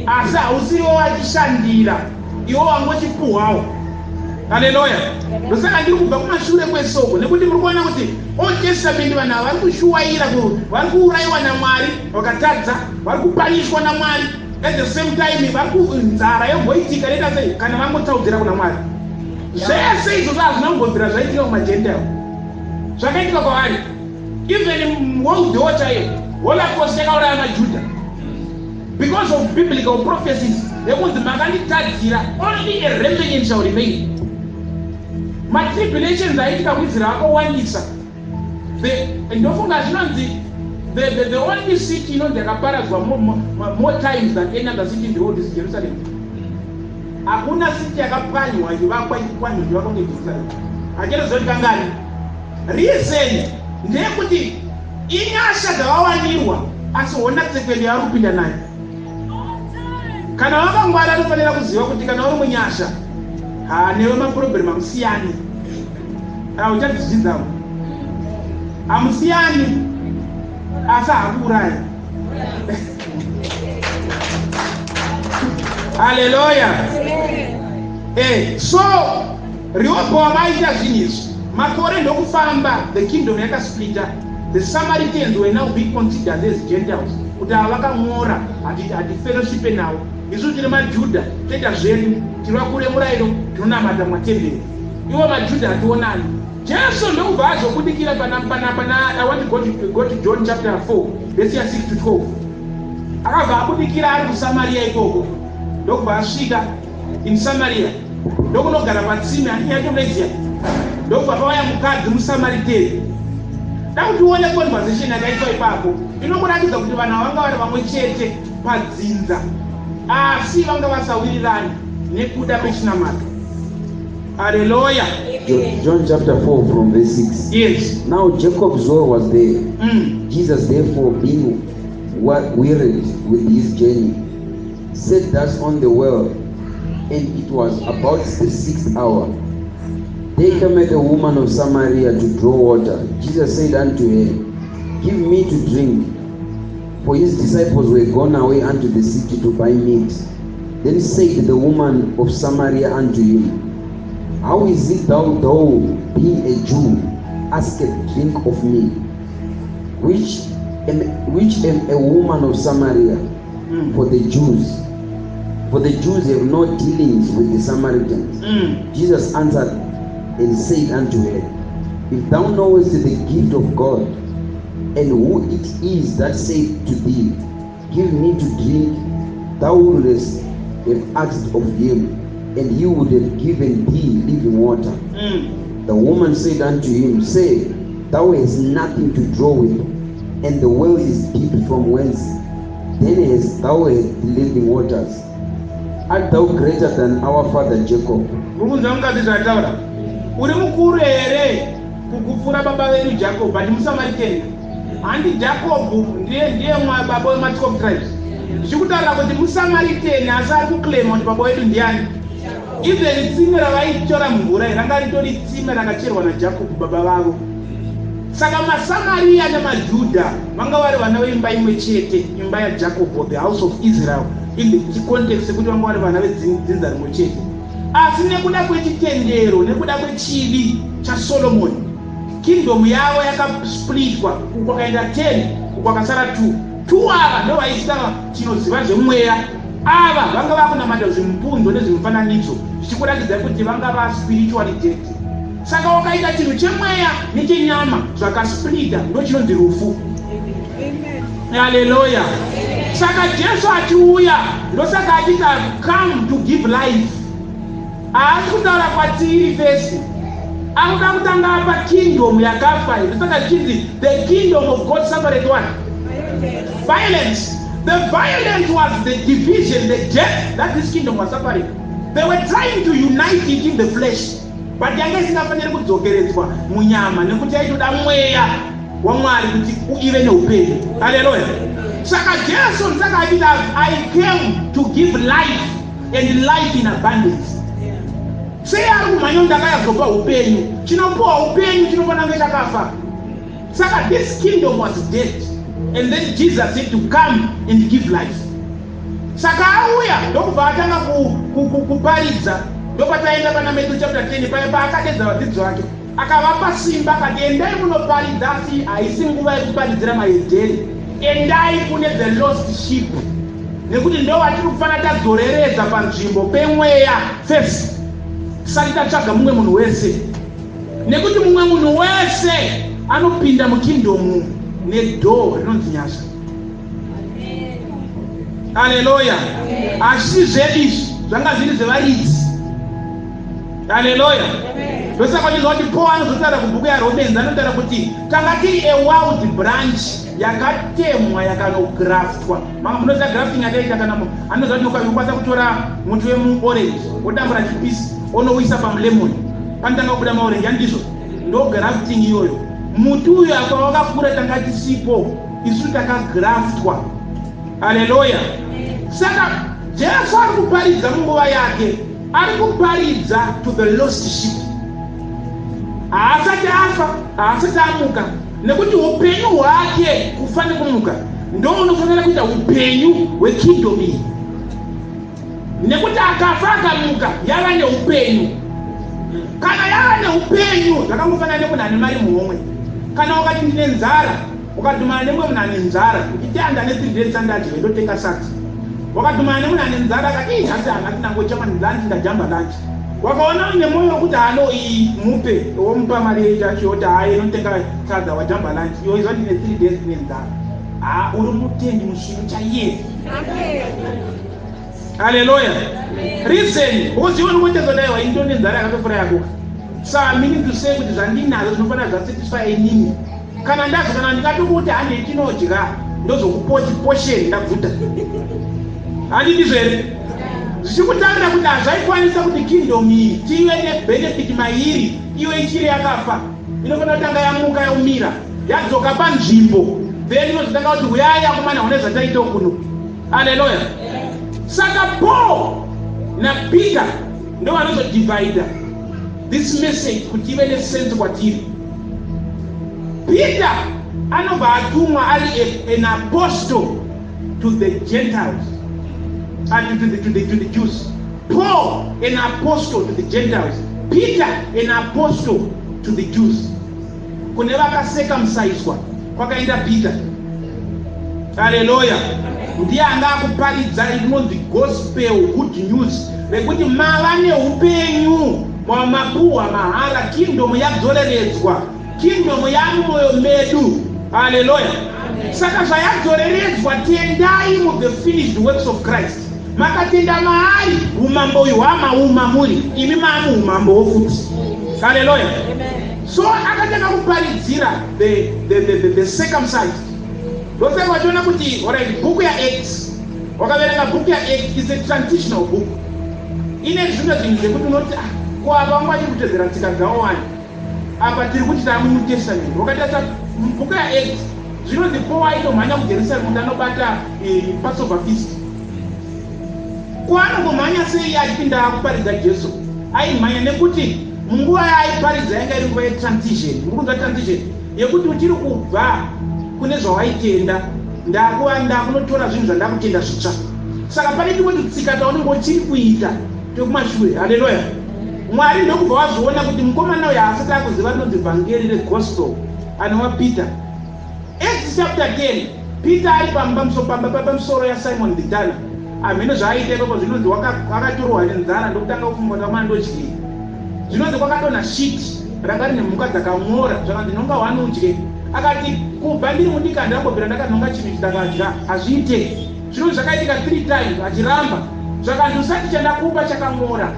S1: asi hausiriwo wachishandira, iwo wangochipuhwawo. Haleluya! Ndosaka ndiri kubva kumashure kwesoko, nekuti muri kuona kuti Old Testament vanhu ava vari kushuwaira, vari kuurayiwa naMwari, vakatadza, vari kupanishwa naMwari. At the same time vari kunzara yomboitika noita sei kana vangotsaudzira kuna Mwari. Zvese izvozvo hazvina kumbobvira zvaitika kumagentile, zvakaitika kwavari. Even world war chaiyo, Holocaust yakauraya maJudha because of biblical prophecies yekunzi makanditadzira, only a remnant shall remain. Matribulations aiitika kuIsrael akawandisa. Ndofunga zvinonzi the only city inonzi yakaparadzwa more times than any other city in the world is Jerusalem. Hakuna city yakapwanywa, ichivakwa, ichipwanywa, ichivakwa ngeJerusalem. Hachatoziva kuti kangani. Reason ndeyekuti inyasha dzavawanirwa, asi hona tsekwende yavari kupinda nayo. Kana wakangwara anofanira kuziva kuti kana uri munyasha, ha, newe maproblem hamusiyani. Uchadzidzawo, hamusiyani, asi hakuurayi. Haleluya! So Rehoboam aita zvinhu izvi, makore ndokufamba, the kingdom yakasplita. The Samaritans were now being considered as Gentiles, kuti ava vakamwora, hatifellowshipe navo. Isusu tine maJudha, toita zvedu, tiri vakuru vemurayiro, tinonamata mumatemberi. Ivo maJudha hationani. Jesu ndokubva azobudikira pana I want to go to John chapter 4 verse ya 6 to 12. Akabva abudikira ari kuSamaria ikoko, ndokubva asvika in Samaria, ndokunogara patsime. Handini yacho munoiziya. Ndokubva pauya mukadzi muSamariteni. Da kuti uone conversation yakaitwa ipapo, inokuratidza kuti vanhu ava vanga vari vamwe chete padzinza, asi vanga vasawirirani nekuda kwechinamato. Haleluya!
S3: John chapter 4 from verse 6.
S1: Yes.
S3: Now Jacob's well was there. Jesus therefore, being wearied with his journey, sat thus on the well, and it was about the sixth hour. There cometh a woman of Samaria to draw water. Jesus said unto her, "Give me to drink." For his disciples were gone away unto the city to buy meat. Then said the woman of Samaria unto him, "How is it thou, being a Jew, askest drink of me, which am a woman of Samaria?" For the Jews have no dealings with the Samaritans. Jesus answered and said unto her, "If thou knowest the gift of God, and who it is that saith to thee, 'Give me to drink,' thou wouldest have asked of him, and he would have given thee living water." The woman said unto him, "Sir, thou hast nothing to draw with, and the well is deep. From whence then hast thou the living waters? Art thou greater than our father Jacob?"
S1: Muri kunzwa mukadzi zvataura? Uri mukuru here kukupfuura baba vedu Jacob? But muSamariteni. Handi Jacob ndiye baba wema12 tribes? Zvichikutaurira kuti muSamariteni, asi ari kuclaima kuti baba wedu ndiani. Even tsime ravaitora mvura iri ranga ritori tsime rakacherwa naJacob baba vavo. Saka maSamariya nemaJudha vanga vari vana veimba imwe chete, imba yaJacob, the house of Israel, in the context yekuti vanga vari vana vedzinza rimwe chete. Asi nekuda kwechitendero, nekuda kwechivi chaSolomoni, kingdom yavo yakasplitwa. Kwakaenda 10, kwakasara 2. 2 ava ndo vaisita tinoziva zvemweya. Ava vanga vakunamata zvimupunzo nezvimufananidzo, zvichikuratidza kuti vanga vaspiritually dead. Saka wakaita chinhu chemweya nechenyama zvakasplita, ndo chinonzi rufu. Haleluya! Saka Jesu achiuya, ndosaka achita come to give life. Haasi kutaura kwatiri first, akuda kutanga apa kingdom yakafa. Ndosaka zvichinzi the kingdom of God suffered what? Violence. The violence was the division, the death that this kingdom was suffering. They were trying to unite it in the flesh, but yanga isingafaniri kudzokeredzwa munyama, nekuti yaitoda mweya waMwari kuti ive neupenyu. Haleluya! Saka Jesu ndosaka achiti, "I came to give life, and life in abundance." Sei ari kumhanya kuti ndakayazopa upenyu? Chinopuwa upenyu chinofanira kunge chakafa. Saka this kingdom was dead and then Jesus said to come and give life. Saka auya ndokubva atanga kuparidza, ndopataenda pana Matthew chapter 10 paya paakadedza vadzidzi vake akavapa simba akati endai munoparidza, asi haisi nguva yekuparidzira mahedheni, endai kune the lost sheep, nekuti ndo vatiri kufanira tadzoreredza panzvimbo pemweya first tisati tatsvaga mumwe munhu wese, nekuti mumwe munhu wese anopinda mukingdom nedoor rinonzi nyasha. Haleluya! Hazvisi zvedu izvi, zvanga zviri zvevaridzi. Haleluya! Ndosaka uchinzwa kuti Paul anozotaura kubhuku yaRomans, anotaura kuti tanga tiri a wild branch yakatemwa yakanograftwa. Manga munoziva grafting yataita kana munhu anoziva kuti unokwanisa kutora muti wemuorange wodambura chipisi onouisa pamulemon, panotanga kubuda maorange, handizvo? Ndo grafting iyoyo. Muti uyu apa wakakura, tanga tisipo isu, takagraftwa. Haleluya! Saka Jesu ari kuparidza munguva yake, ari kuparidza to the lost sheep. Haasati afa, haasati amuka, nekuti upenyu hwake, kufa nekumuka, ndo unofanira kuita upenyu hwekingdom iyi, nekuti akafa akamuka yava neupenyu. Kana yava neupenyu, zvakangofanana nemunhu ane mari muhomwe. Kana wakati ndine nzara, ukadhumana nemumwe munhu ane nzara, uchiti anda ne 3 days sandadye, ndotenga sadza. Wakadhumana nemunhu ane nzara, akati ii nhasi hanhasi nangochama lunch, ndajamba lunch. Wakaona uine mwoyo wekuti hano iyi mupe, womupa mari yacho, yoti hai inotenga sadza, wajamba lunch. Iwe izva ndine 3 days ndine nzara. Ha, uri mutendi musvinu chaiye. Haleluya! Reason, because iwe unongotezodaiwa indone nzara yakatopfuura yako. Sa meaning to say kuti zvandinazvo zvinofanira zvasatisfy inini. Kana ndazo kana ndikatokuti hande tinodya, ndozokupoti portion, ndabvuta. Handi ndizvo here? Zvichikutaurira kuti hazvaikwanisa kuti kingdom iyi tive nebenefit mairi iyo ichiri yakafa. Inofanira kutanga yamuka, yaumira, yadzoka panzvimbo, then inozotanga kuti uyai akomana, hune zvataitawo kuno. Haleluya! Saka Paul naPeter ndo vanozodivhaidha this message kuti ive nesense kwatiri. Peter anobva atumwa ari an apostle to the Gentiles and to the Jews. Paul an apostle to the Gentiles, Peter an apostle to the Jews. Kune vakacircumciswa kwakaenda Peter. Haleluya! Ndiye anga akuparidza rinonzi gospel, good news rekuti mava neupenyu, mapuhwa mahara, kingdom yadzoreredzwa, kingdom yamumwoyo medu. Haleluya! Saka zvayadzoreredzwa, tendai muthe finished works of Christ. Makatenda maari, umambo uyu hwamauma muri imi, maamuumambowo futi. Haleluya! So akatanga kuparidzira the circumcised. Ndosaka vachiona kuti alright, bhuku yaActs, wakaverenga bhuku yaActs, is a transitional book. Ine zvimwe zvinhu zvekuti unoti, ah, ko apa vanga vachiri kutedzera tsika dzavo wani, apa tiri kuti taa muNew Testament. Wakatarisa bhuku yaActs, zvinonzi Paul aitomhanya kuJerusalem kuti anobata Passover feast. Ko anongomhanya sei achipinda kuparidza Jesu? Aimhanya nekuti munguva yaaiparidza yanga iri nguva yetransition. Muri kunzwa transition yekuti uchiri kubva kune zvawaitenda, ndakuva ndakunotora zvinhu zvandakutenda zvitsva. Saka pane tumwe tutsika taunenge uchiri kuita twekumashure. Haleluya! Mwari ndokubva wazviona kuti mukomana uyu haasati akuziva rinonzi vhangeri regospel, anova Peter. Acts chapter 10, Peter ari pamusoro yaSimon the tanner. Hamheno zvaaita ipapo. Zvinonzi akatorwa nenzara, ndokutanga kufunga kuti vamwana ndodyei. Zvinonzi kwakadonha shiti ranga rine mhuka dzakamora, zvakanzi nhonga one udye. Akati kubva ndiri mudiki handambobvira ndakanhonga chinhu chindakadya, hazviite. Zvinonzi zvakaitika three times achiramba. Zvakanzi usati chandakupa chakamora.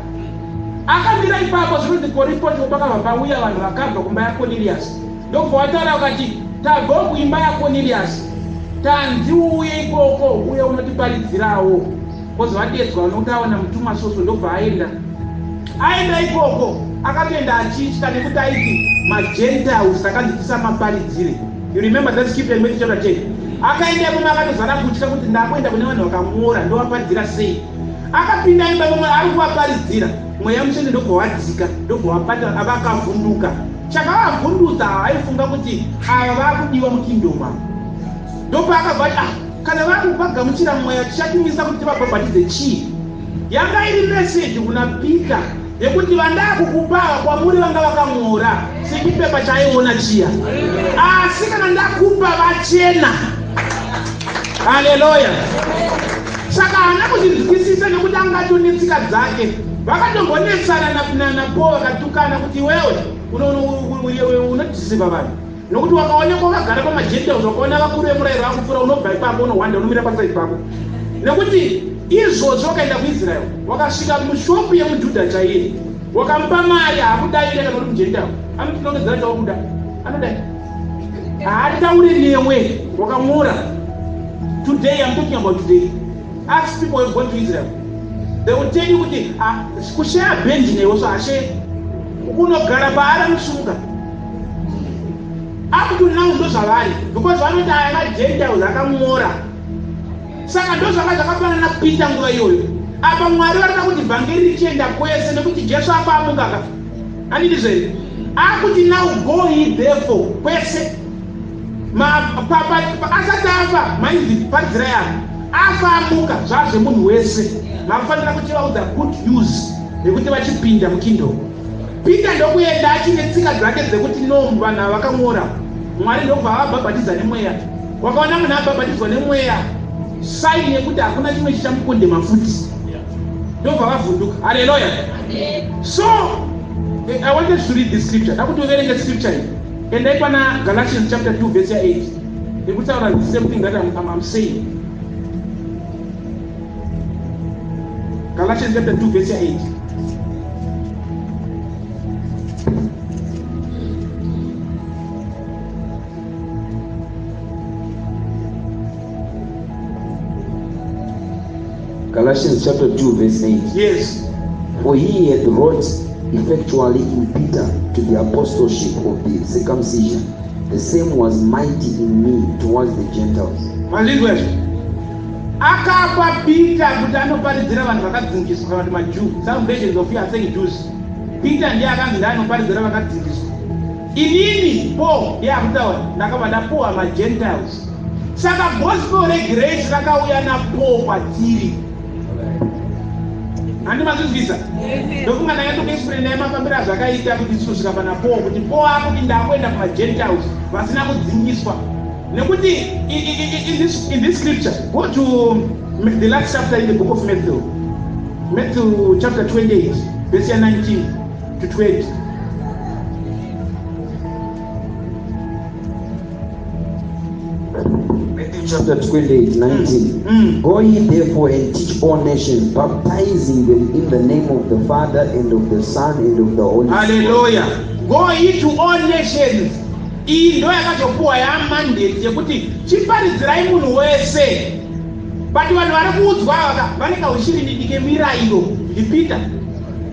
S1: Akamira ipapo, zvinonzi poripocho pakabva pauya vanhu vakabva kumba yaCornelius, ndokubva wataura vakati tabva kuimba yaCornelius, tanzi uuye ikoko, uye unotiparidzirawo kozi vadedzwa nokuti aona mutumwa soso. Ndobva aenda. Aenda ikoko akatoenda achitya, nekuti aiti magentiles takanzi tisamaparidzire. You remember that scripture in Matthew chapter 10? Akaenda imomo akatozara kutya kuti ndakuenda kune vanhu vakamora, ndovaparidzira sei? Akapinda imba vamwe ari kuvaparidzira, mweya mutsvene ndobva wadzika, ndobva wabata vakavhunduka. Chakavavhundutsa havaifunga kuti ava vakudiwa mukingdom ava. Ndopaakabva ati ah, kana vakuvagamuchira mweya tichatimisa kuti tivabhabhatidze chii? Yanga iri meseji kuna Peter yekuti vandakukupa ava kwamuri vanga vakamora sechipepa chaaiona chiya, asi kana ndakupa vachena. Haleluya! Saka haana kuzvinzwisisa nekuti anga atone tsika dzake. Vakatombonetsana naPaul vakatukana kuti iwewe unodhisiva vanhu nokuti wakaonekwa wakagara pamagentiles wakaona vakuru vemurayiro vakupfuura unobva ipapo unohwanda unomira pasaidi pako nekuti izvozvo wakaenda kuisrael wakasvika mushopu yemujudha chaiye wakamupa mari haakudaire kana uri mugentile anotinongedzera chawakuda anodai haataure newe wakamura today I'm talking about today ask people who have gone to Israel they will tell you kuti ah, kushare benji newe so hashe unogara paari anosunga up to now ndozvavari because vanoti aya magentiles akamora saka ndozvanga zvakafanana napeter nguva iyoyo apa mwari varikuda kuti vhangeri richienda kwese nekuti jesu afa amukaka handiti zveri akuti now go ye therefore kwese asati afa mainzi paridzirai apa afa amuka zvazvemunhu wese makufanira kuchivaudza good news yekuti vachipinda mukingdom Peter ndokuenda achine tsika dzake dzekuti no vanhu ava vakamwora. Mwari ndokubva avabhabhatidza nemweya. Wakaona munhu abhabhatidzwa nemweya sign yekuti hakuna chimwe chichamukondema futi. Ndobva vavhunduka. Haleluya. So I wanted to read this scripture. Ndakuti uverenge scripture iyi. Endai pana Galatians chapter 2 verse ya 8. Ndikutaura the same thing that I'm saying. Galatians chapter 2 verse ya 8.
S3: Galatians chapter 2 verse 8.
S1: Yes.
S3: For he hath wrought effectually in Peter to the apostleship of the circumcision. The same was mighty in me towards the Gentiles.
S1: Mazvinzwa izvo? Akapa Peter kuti anoparidzira vanhu vakadzingiswa kana kuti maJew. Some versions of you are saying Jews. Peter ndiye akanzi ndiye anoparidzira vakadzingiswa. Inini Paul ndiye akutaura ndakabva ndapuwa maGentiles. Saka gospel regrace rakauya naPaul kwatiri. Handi mazvinzwisa? Ndofunga ndakatokuexplainai mafambiro azvakaita kuti tisvika pana Paul kuti Paul akuti ndakuenda kumaGentiles vasina kudzingiswa. Nekuti in this scripture, go to the last chapter in the book of Matthew. Matthew chapter 28, verse 19 to 20.
S3: Matthew chapter 28, 19. Go ye therefore and teach all nations, baptizing them in the name of the Father and of the Son and of the Holy
S1: Spirit. Hallelujah. Go ye to all nations. Iyi ndo yakazopuwa yamandate yekuti chiparidzirai munhu wese. But vanhu vari kuudzwa ava vane kaushirinini kemirayiro ndiPeter.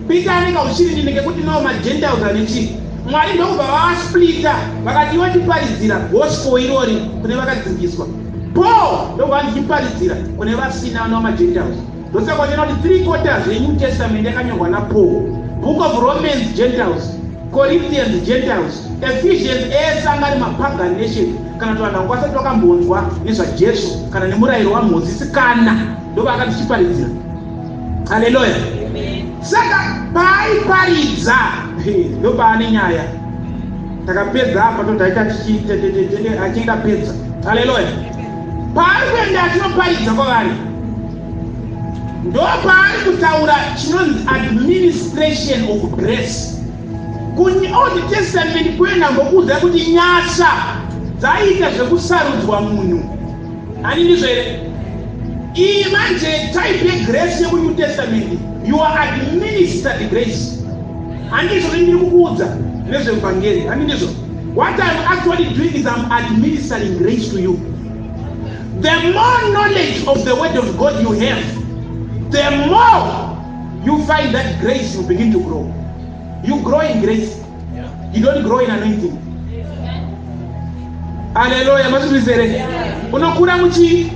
S1: Peter ane kaushirinini kekuti no maGentiles ane chii. Mwari ndokubva vavasplita vakati iwe chiparidzira gospel irori kune vakadzingiswa. Paul ndokubva vanzi chiparidzira kune vasina no maGentiles. Ndosaka uchiona kuti 3/4 yeNew Testament yakanyorwa naPaul. Book of Romans Gentiles, Corinthians Gentiles, Ephesians ese anga ari mapagan nation kana kuti vanhu vanga vasati vakambonzwa nezvaJesu kana nemurayiro waMozisi kana ndovakati chiparidzira. Haleluya. Saka paaiparidza ndopaane nyaya. Takapedza apa totaita achinge apedza. Haleluya. Paari kuenda achinoparidza kwavari ndopaari kutaura chinonzi administration of grace. KuOld Testament kuenda ngokuudza kuti nyasha dzaiita zvekusarudzwa munhu. Hani ndizvo here? Iyi manje type yegrace yekuNew Testament, you are administered grace. Handizvo zvendiri kukuudza nezvevhangeri. Hani ndizvo? What I'm actually doing is I'm administering grace to you. The more knowledge of the word of God you have, the more you find that grace you begin to grow. You grow in grace. You don't grow in anointing. Hallelujah. Mazvizere. Unokura muchii?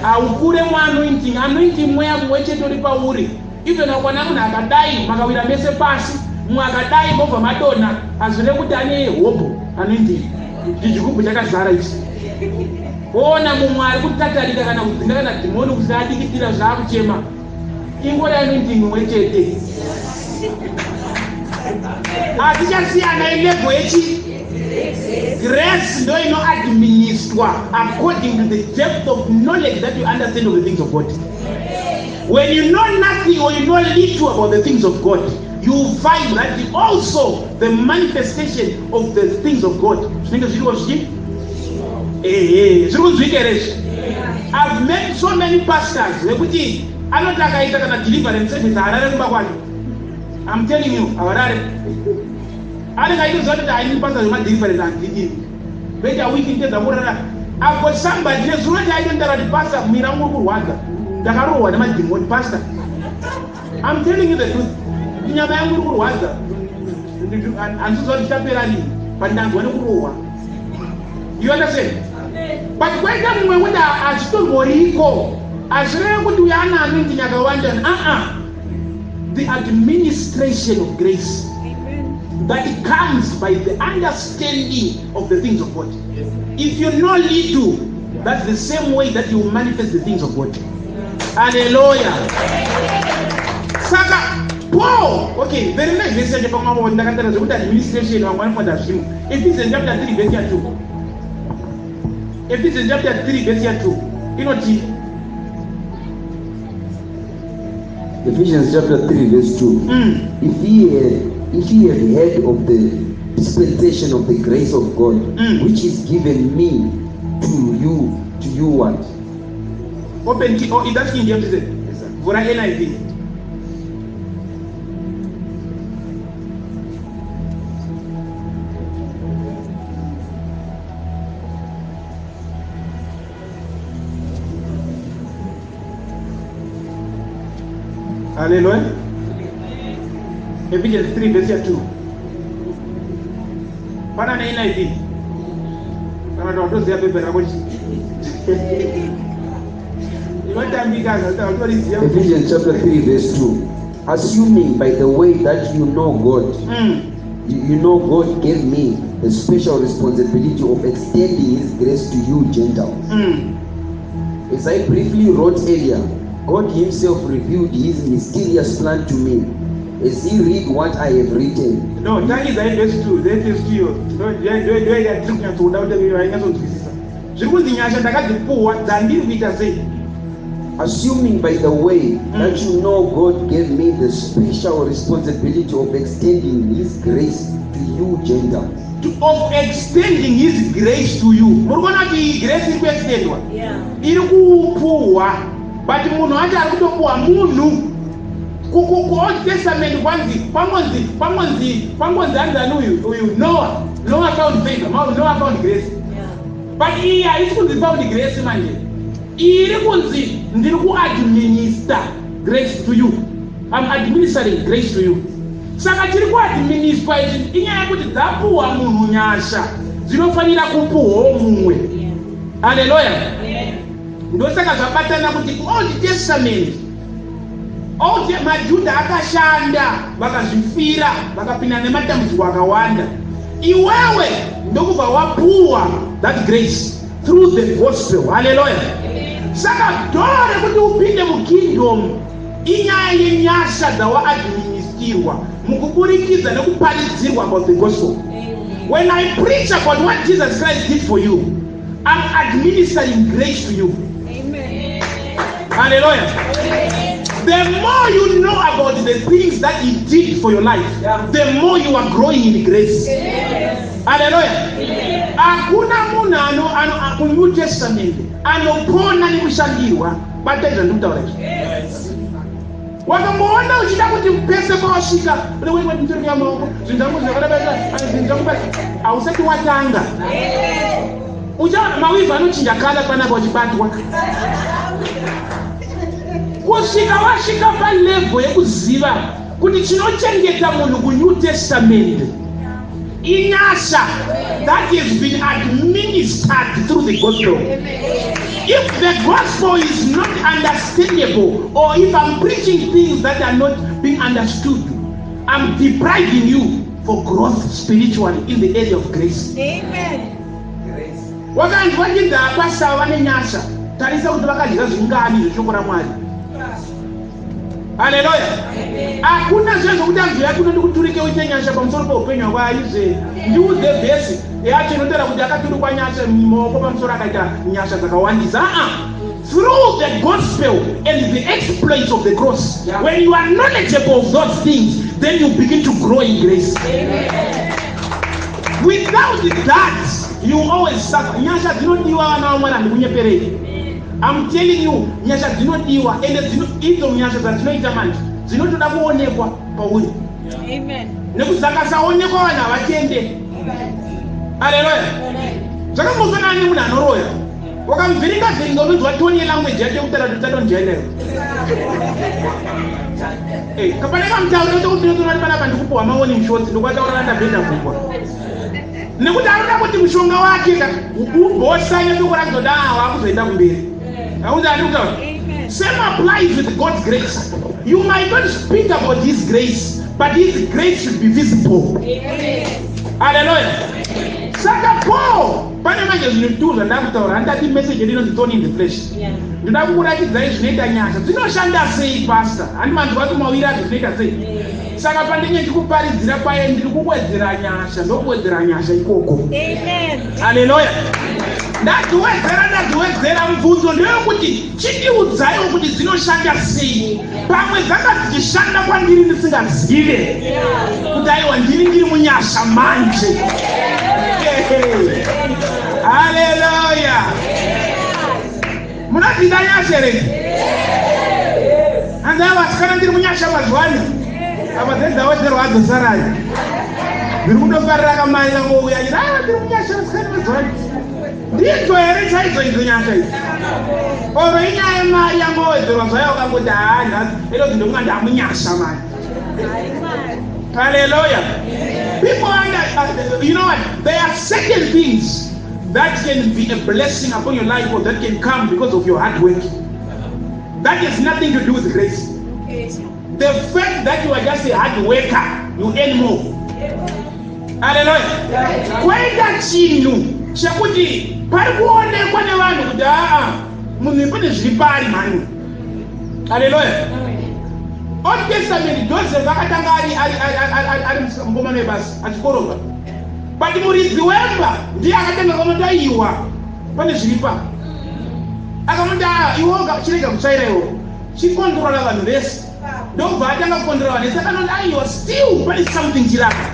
S1: Haukure muanointing. Anointing mweya mumwe chete uri pauri. Even wakwana munhu akadai makawira mese pasi, mumwe akadai mobva madonha, hazvireve kuti ane hobho anointing. Chigubhu chakazara ichi. Woona mumwe ari kutatarika kana kudzinga kana dhimoni kusvika adikitira zvaakuchema. Ingori anointing imwe chete. Asi chasiyana ilevel yechi grace ndo inoadministwa according to the depth of knowledge that you understand of the things of God. When you know nothing or you know little about the things of God, you will find that also the manifestation of the things of God zvinenge zviriwo zvichi ehe zviri kunzwika here izvi? I've met so many pastors vekuti anoti akaita kana deliverance service haarare kumba kwake. I'm telling you, havarare. Anenge aitoziva kuti haini pastor zvemadeliverance handidini. Ndoita week nditedza kurara. I've got somebody nezuro chaaitontaura kuti pastor muviri wangu uri kurwadza. Ndakarohwa nemadhimoni pastor. I'm telling you the truth. Nyama yangu iri kurwadza. Handiziva kuti ndichapera rini but ndanzwa nekurohwa. You understand? But kwaita mumwe wekuti hazvitomboriko. Hazvireve kuti uyo ana anointing yakawanda. Uh-uh. The administration of grace that comes by the understanding of the things of God. If you know little, that's the same way that you manifest the things of God. Hallelujah. Saka Paul, okay, very nice verse yacho pamwe ndakatara zvekuti administration vamwe vanofanira zvimwe. Ephesians chapter 3 verse ya 2. Ephesians chapter 3 verse ya 2 inoti
S3: Ephesians chapter 3 verse 2. If ye have heard of the dispensation of the grace of God, which is given me to you, to you what?
S1: Open, oh, that's King James, is it? Vhura NIV. Hallelujah. Ephesians 3 verse 2. Pana neNIV. Kana kuti watoziva bhebhe rako chi. Inotambika zvatoriziva.
S3: Ephesians chapter 3 verse 2. Assuming by the way that you know God, you know God gave me the special responsibility of extending his grace to you Gentiles. As I briefly wrote earlier, God himself revealed his mysterious plan to me. As he read what I have written.
S1: No, tangidza verse 2, then verse 2 iyo. Ndo ndo yatiri kunyatsoda kuti vainyatsonzwisisa. Zviri kunzi nyasha ndakadzipuwa dzandiri kuita sei?
S3: Assuming by the way that you know God gave me the special responsibility of extending his grace to you Gentiles.
S1: Of extending his grace to you. Muri kuona kuti iyi grace iri kuextendwa? Iri kupuhwa. But munhu wacho ari kutopuhwa munhu. KuOld Testament kwanzi kwangonzi kwangonzi kwangonzi anzani uyu uyu Noah. Noah found favor. Noah found grace. But iyi haisi kunzi found grace manje. Iri kunzi ndiri kuadminister grace to you. I'm administering grace to you. Saka chiri kuadministwa ichi inyaya yekuti dzapuhwa munhu nyasha dzinofanira kupuhwawo mumwe. Hallelujah. Ndosaka zvabatana kuti kuOld Testament Old maJudha akashanda vakazvifira vakapinda nematambudziko akawanda. Iwewe ndokubva wapuwa that grace through the gospel. Hallelujah. Saka door rekuti upinde mukingdom inyaya yenyasha dzawaadministirwa mukuburikidza nekuparidzirwa about the gospel. When I preach about what Jesus Christ did for you, I'm administering grace to you.
S2: Amen.
S1: Hallelujah. The more you know about the things that he did for your life, the more you are growing in grace. Hallelujah. Hakuna munhu ano ano kuNew Testament anopona nekushandirwa. Bata izvo ndikutaura izvi. Wakamboona uchida kuti pese pawasvika unenge maoko zvinhu zvangu zvakadai zvinhu zvangu hausati watanga. Uchaona mawivhi anochinja kala panapa uchibatwa. Kusvika wasvika palevel yekuziva kuti chinochengeta munhu kuNew Testament Inyasha that has been administered through the gospel. If the gospel is not understandable, or if I'm preaching things that are not being understood, I'm depriving you for growth spiritually in the area of grace.
S2: Amen.
S1: Wakanzwa chinzi apasava nenyasha, tarisa kuti vakadya zvingani zveshoko raMwari. Haleluya! Hakuna zve zvokuti anzouya kuno ndikuturike uite nyasha pamusoro peupenyu hwako. Aizve ndiudze vhesi yacho inotaura kuti akaturikwa nyasha maoko pamusoro akaita nyasha dzakawandisa. Aa, through the gospel and the exploits of the cross, when you are knowledgeable of those things, then you begin to grow in grace. Without that, you always suffer. Nyasha dzinodiwa, vana vamwari, handikunyeperei. I'm telling you, nyasha dzinodiwa, ende idzo nyasha dzatinoita manje dzinotoda kuonekwa pauri.
S2: Amen.
S1: Nekuti dzakasaonekwa, vanhu havatende. Aleluya! Zvakangofanana nemunhu anoroya. Wakamuvhiringa vhiringa, unonzwa tone yelanguage yacho yekutaura kuti usadonjainayo. Pane kamutauriro tokuti unotoona kuti panapa ndikupuhwa mawarning shots, ndokwataura ndabhenda gungwa, nekuti anoda kuti mushonga wake ka ubhosanye tokuratidza ah, wakuzoenda kumberi. Auzi andi kutaura. Same applies with God's grace. You might not speak about His grace, but His grace should be visible. Haleluya! Saka Paul, pane manje zvinhu tu zvandakutaura. Handati message yedu inonzi "Thorn in the Flesh". Ndoda kukuratidzai zvinoita nyasha, dzinoshanda sei. Pastor, handi manzwa kuti mawiri acho zvinoita sei? Saka pandinge ndikuparidzira paye, ndiri kuwedzera nyasha, ndokuwedzera nyasha ikoko.
S2: Amen.
S1: Haleluya! Ndadziwedzera, ndadziwedzera. Mubvunzo ndeyekuti chindiudzaiwo kuti dzinoshanda sei. Pamwe dzanga dzichishanda kwandiri ndisingazive kuti aiwa, ndini ndiri munyasha manje. Haleluya! Munadzida nyasha here? Hanzi vasikana, ndiri munyasha mazuva ano. Apa dzedzawedzerwa adzosarai, ndiri kutofarira kamai kangouya chiti, "Ah, ndiri munyasha vasikana mazuva ano." Ndidzo here chaidzo idzo nyasha idzi, oro inyaya yemari yangowedzerwa zvayo? Wakangoti, "Haa, nhasi edozi ndokunga ndamunyasha mani." Hallelujah. People under, you know what? There are certain things that can be a blessing upon your life or that can come because of your hard work. That has nothing to do with grace. The fact that you are just a hard worker, you earn more. Hallelujah. Kwaita chinhu chekuti pari kuonekwa nevanhu kuti aa, munhu pane zviri pari mhani. Hallelujah. Old Testament, Joseph akatanga ari mukomana webasa achikorobha, but muridzi wemba ndiye akatanga kamuti, "Aiwa, pane zviri pa." Akamuti, "Ah, iwe chirega kutsvaira, iwo chikontrola vanhu vese." Ndobva atanga kukontrola vanhu vese. Akanoti, "Aiwa, still pane something chirapa."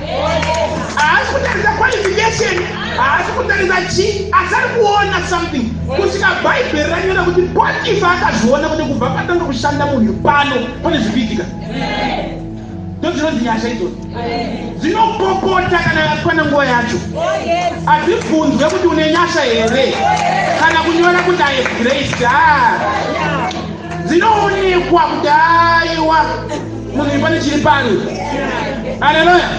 S1: Haasi kutarisa qualification, haasi kutarisa chi, asi ari kuona something, kusvika Bhaibheri ranyora kuti Potifa akazviona kuti kubva patanga kushanda munhu pano, pane zviri kuitika. Ndo dzinonzi nyasha idzodzo, dzinopopota kana yakwana nguva yacho. Hadzibvunzwe kuti une nyasha here, kana kunyora kuti "I have grace." Ah, dzinoonekwa kuti aiwa, munhu pane chiri pano. Haleluya!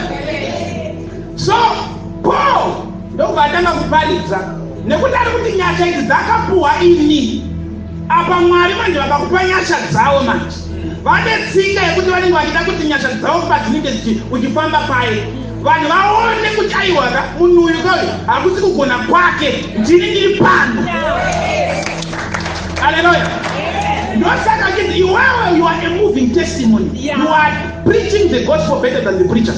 S1: So Paul ndokubva atanga kuparidza, nekuti ari kuti nyasha idzi dzakapuhwa ini. Apa Mwari manje vakakupa nyasha dzavo manje, vane tsinga yekuti vanenge vachida kuti nyasha dzavo padzinenge uchifamba paye, vanhu vaone kuti aiwaka, munhu uyu kauyu hakusi kugona kwake, ndini ndiri pano. Haleluya! Ndosaka chinzi iwewe, you are a moving testimony. You are preaching the gospel better than the preacher.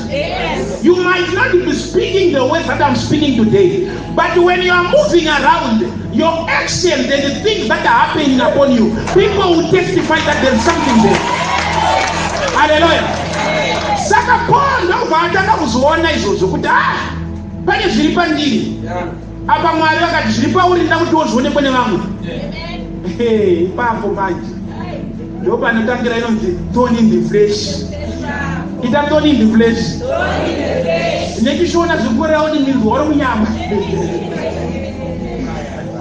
S1: You might not be speaking the words that I'm speaking today, but when you are moving around, your actions and the things that are happening upon you, people will testify that there's something there. Haleluya! Saka Paul ndokubva atanga kuzviona izvozvo kuti, ah, pane zviri pandiri apa. Mwari vakati zviri pauri, nda kuti wozvionekwe nevamwe. Hey, ipapo manje ndo panotangira inonzi thorn in the flesh. Ita thorn in the flesh nechishona, zvikureva kuti minzwa uri munyama.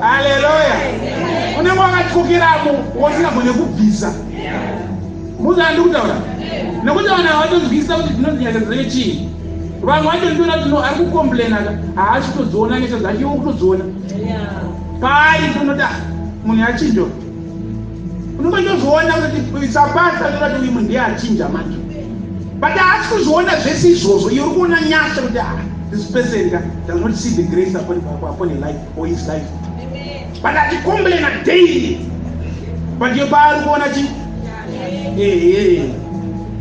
S1: Haleluya! Unenge wakatyokiramo, wasingagone kubvisa. Muzaa ndikutaura nekuti vanhu havatonzwisisa kuti dzinonzi nyasha dzinenge chii. Vamwe vacho ndinoona kuti no, ari kucomplaina ka, haasi kutodziona nyasha dzacho, iwe kutodziona. Paari ndinoti, ah, munhu achinja. Unongotozviona kuti sabata ndinoda kuti uyu munhu ndiye achinja manje. But haasi kuzviona zvese izvozvo, iwe uri kuona nyasha kuti, ah, this person ka does not see the grace upon her life or his life. But achicomplaina daily. But iye paari kuona chi? Ehe.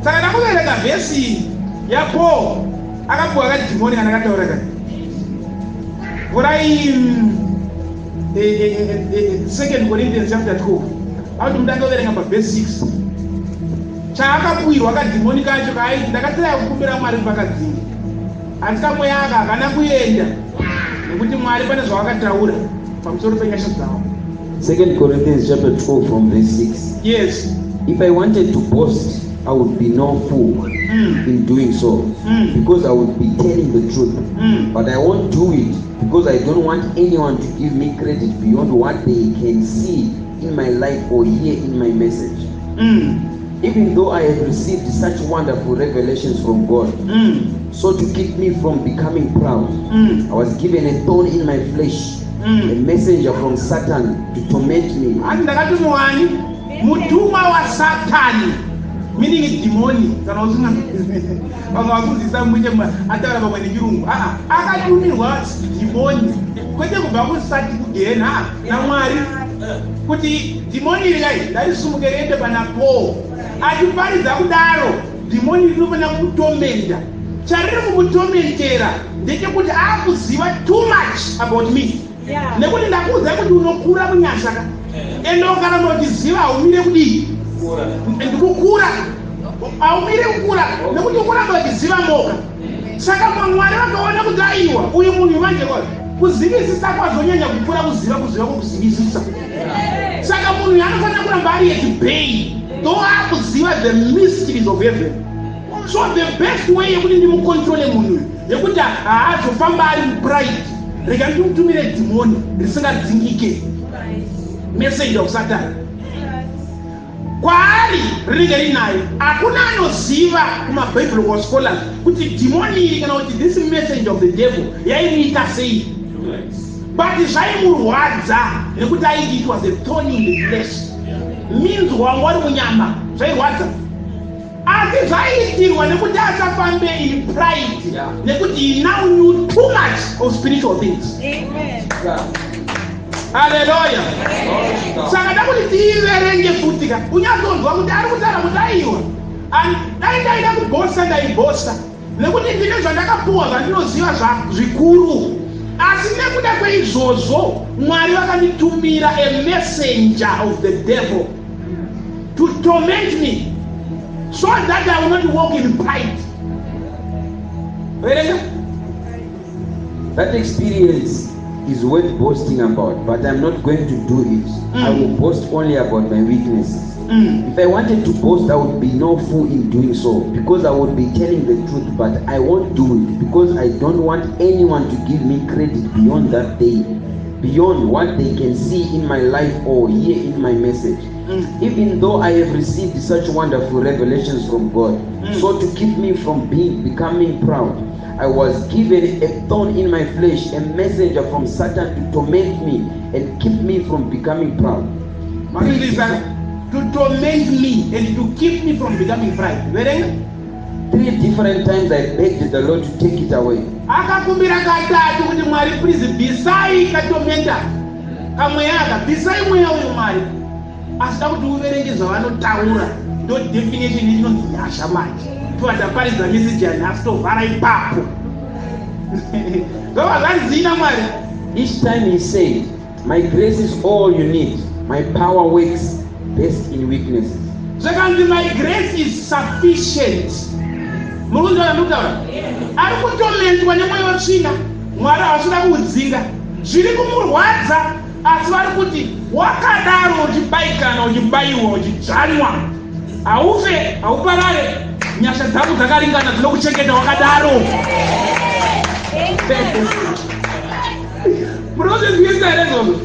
S1: Saka ndakuverenga vhesi yaPaul akapuwa kadhimoni kana kataura ka. Vhurai Second Corinthians chapter 12. Akuti mutange kuverenga pavhesi 6. Chaakapuwirwa kadhimoni kacho kaaiti ndakatiraya kukumbira Mwari kuti vakadzinge. Asi kamweya aka hakana kuenda nekuti Mwari pane zvavakataura pamusoro penyasha dzavo.
S3: 2 Corinthians chapter 12 from verse 6.
S1: Yes.
S3: If I wanted to boast, I would be no fool in doing so, because I would be telling the truth. But I won't do it because I don't want anyone to give me credit beyond what they can see in my life or hear in my message. Even though I have received such wonderful revelations from God, so to keep me from becoming proud, I was given a thorn in my flesh, a messenger from Satan to torment me.
S1: Hanzi ndakatumiwani mutumwa waSatani, meaning dhimoni. Kana usinga vamwe vakunzisa muite ataura vamwe nechirungu, aa, akatumirwa dhimoni kwete kubva kusati kugehena, aa, naMwari kuti dhimoni iri kai ndarisumuke riende pana Paul. Achiparidza kudaro, dhimoni rinofanira kumutormenta. Chariri kumutormentera ndechekuti akuziva too much about me, nekuti ndakuudzai kuti unokura munyasha ka, ende ukaramba uchiziva haumire kudii? Ndikukura, haumire kukura nekuti ukuramba uchiziva moga. Saka Mwari vakaona kuti aiwa, uyu munhu manje kwa kuzivisisa kwazonyanya kukura, kuziva, kuziva kwokuzivisisa. Saka munhu uyu anofanira kuramba ari at bay though akuziva the mysteries of heaven. So the best way yekuti ndimucontrole munhu uyu, yekuti haazofamba ari mupride, rega ndimutumire dhimoni risingadzingike, messenger of Satan. Kwaari rinenge rinaye. Hakuna anoziva kumabiblical scholars kuti dhimoni iri kana kuti this messenger of the devil yaimuita sei, but zvaimurwadza nekuti aiti it was a thorn in the flesh, means wanga wari munyama, zvairwadza. Asi zvaiitirwa nekuti asafambe in pride, nekuti he now knew too much of spiritual things. Haleluya! Saka da kuti tiiverenge futi ka, unyatsonzwa kuti ari kutaura kuti aiwa, dai ndaida kuboasta, ndaiboasta nekuti ndine zvandakapuwa zvandinoziva zvikuru. Asi nekuda kweizvozvo Mwari vakanditumira a messenger of the devil to torment me so that I will not walk in pride. Verenga.
S3: That experience is worth boasting about, but I'm not going to do it. I will boast only about my weaknesses. If I wanted to boast, I would be no fool in doing so, because I would be telling the truth, but I won't do it because I don't want anyone to give me credit beyond what they can see in my life or hear in my message. Even though I have received such wonderful revelations from God, so to keep me from being becoming proud, I was given a thorn in my flesh, a messenger from Satan to torment me and keep me from becoming proud.
S1: Mazvinzwisisa? To torment me and to keep me from becoming pride. Verenga.
S3: Three different times I begged the Lord to take it away.
S1: Akakumbira katatu kuti, "Mwari, please bvisai katormenter kamweya aka, bvisai mweya uyu, Mwari." Asi da kuti uverenge zvavanotaura, ndo definition inonzi nyasha. Manje tova taparidza meseji yanhasi, tovhara ipapo. Zvava zvanzina Mwari.
S3: Each time he said, "My grace is all you need. My power works best in weaknesses."
S1: Zvakanzi, "My grace is sufficient." Muri kunzwa zvandikutaura? Ari kutormentwa nemweya wetsvina. Mwari havasida kuudzinga, zviri kumurwadza, asi vari kuti wakadaro uchibayikana, uchibayiwa, uchidzvanywa, haufe, hauparare. Nyasha dzako dzakaringana, dzinokuchengeta wakadaro. Muri kuzvinzwisa here izvozvo?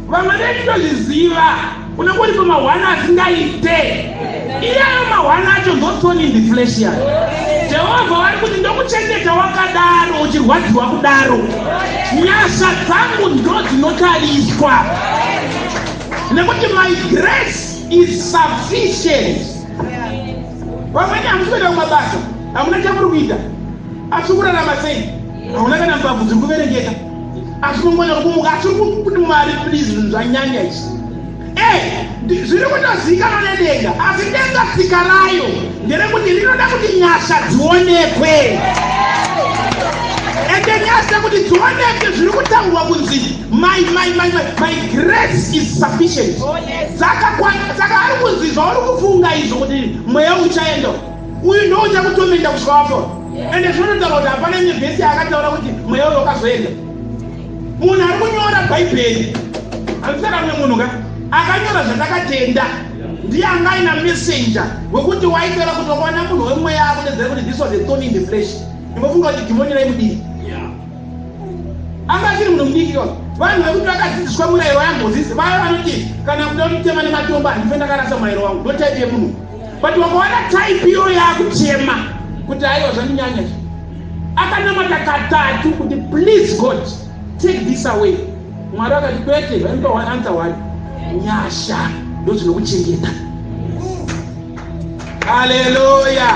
S1: Vamwe vedu tozviziva, unenge uri pamahwana asingaite iyayo mahwana acho, ndo thorn in the flesh yayo. Jehovha vari kuti ndokuchengeta wakadaro, uchirwadziwa kudaro. Nyasha dzangu ndo dzinotariswa, nekuti my grace is sufficient. Vamweni hamusi kuenda kumabasa, hamuna chamuri kuita, asi kurarama sei? Hauna kana mbabvu dziri kuverengeka, asi mangwana uri kumuka, asi uri kuti, "Mwari, please, zvinhu zvanyanya izvi." Zviri kutozivikanwa nedenga, asi denga tsika rayo nderekuti rinoda kuti nyasha dzionekwe. Ende nyasha kuti dzionekwe, zviri kutaurwa kunzi my grace is sufficient. Dzakakwana. Saka ari kunzi zvauri kufunga izvo kuti mweya uchaenda uyu ndo uchakutomenda kusvika wafa. Ende zvinototaura kuti hapana imwe vhesi yaakataura kuti mweya uyu wakazoenda. Munhu ari kunyora Bhaibheri, handisaka mumwe munhu ka akanyora zvatakatenda, ndiye anga aina messenger wekuti waitaura kuti wakaona munhu wemweya akudedzera kuti this was a thorn in the flesh. Imbofunga kuti dhimoni raimudii anga achiri munhu mudiki. Ka vanhu vekuti vakadzidziswa murayiro waMozisi, vaya vanoti kana kuda kutema nematombo, handife ndakarasa murayiro wangu. Ndo type yemunhu. But wakaona type iyo yakuchema kuti aiwa, zvandinyanya izvi. Akanamata katatu kuti, "Please God, take this away." Mwari akati kwete. Vaimupa one answer, one: nyasha ndo zvinokuchengeta. Haleluya!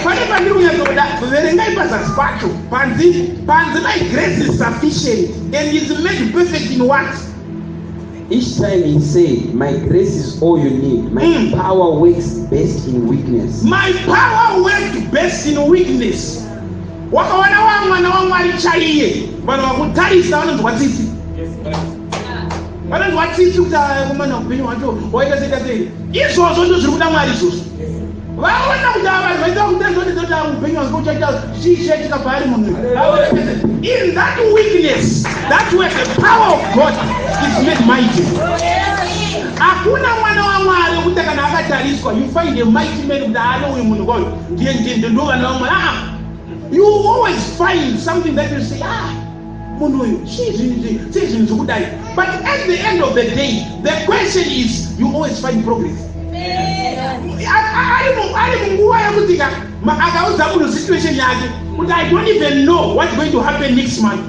S1: Pane pandiri kunyatsoda, verengai pazasi pacho. Panzi my grace is sufficient and is made perfect in what?
S3: Each time he said, "My grace is all you need. My power works best in weakness."
S1: My power works best in weakness. Wakaona wa mwana waMwari chaiye, vanhu vakutarisa vanonzwa tsitsi, vanonzwa tsitsi kuti akomana, upenyu hwacho waita seita sei. Izvozvo ndo zviri kuda Mwari izvozvo. Vaona kuti ava vanhu vaita kutarisa kuti upenyu hwange uchaita chii, chaitika paari munhu. In that weakness, that where the power of God is made mighty. Hakuna mwana waMwari wekuti kana akatariswa you find a mighty man kuti ano uyu munhu kwayo ndiye ndiye ndo vana vaMwari. Aa, you always find something that you say, "Ah, munhu uyu chii chii zvinhu zvekudai?" But at the end of the day, the question is, you always find progress. Ari munguva yekuti ka akaudza munhu situation yake kuti, "I don't even know what's going to happen next month."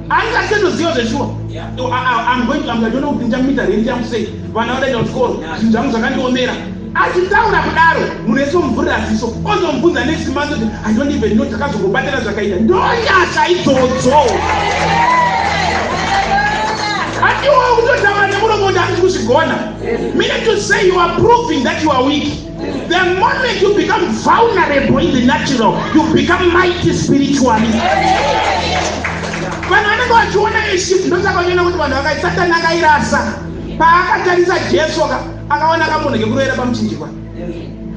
S1: Angasetoziva zveshuwa. I'm going to, I don't know kuti ndichamuita rent yangu sei, vana vadaenda kuchikoro, zvinhu zvangu zvakandiomera. Achitaura kudaro, munhu wese omuvhurira ziso, ozomubvunza next month kuti, "I don't even know, takazongobatana zvakaita." Ndonyasha idzodzo. Atiwo kutotaura nemuromo kuti handisi kuzvigona, meaning to say you are proving that you are weak. The moment you become vulnerable in the natural, you become mighty spiritually. Vanhu vanenge vachiona ishift. Ndosaka vachiona kuti vanhu vakai Satani akairasa paakatarisa Jesu ka, akaona kamunhu kekurovera pamuchinjikwa.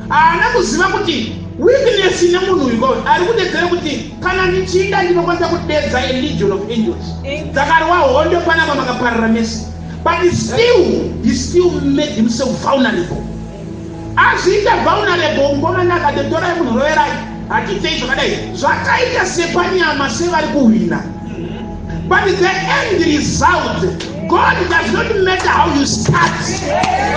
S1: Haana kuziva kuti weakness nemunhu uyu kwauri ari kudedzera kuti kana ndichinda ndinokwanisa kudedza a legion of angels dzakarwa hondo panapa makaparara mese. But still he still made himself vulnerable. Azviita vulnerable, mukomana akati, "Torai munhu, roverai, hatiitei zvakadai." Zvakaita sepanyama sevari kuhwina, but the end result, God does not matter how you start,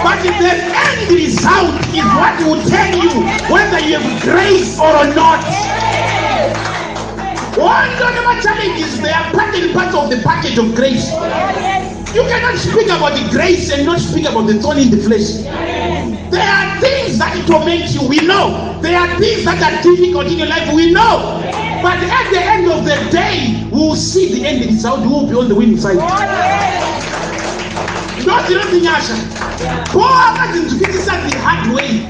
S1: but the end result is what will tell you whether you have grace or not. Hondo nemachallenges, they are part and part of the package of grace. You cannot speak about the grace and not speak about the thorn in the flesh. There are things that torment you, we know. There are things that are difficult in your life, we know. But at the end of the day, we will see the end result. We will be on the winning side. Ndo dzinonzi nyasha. Paul akadzinzwisisa the hard way.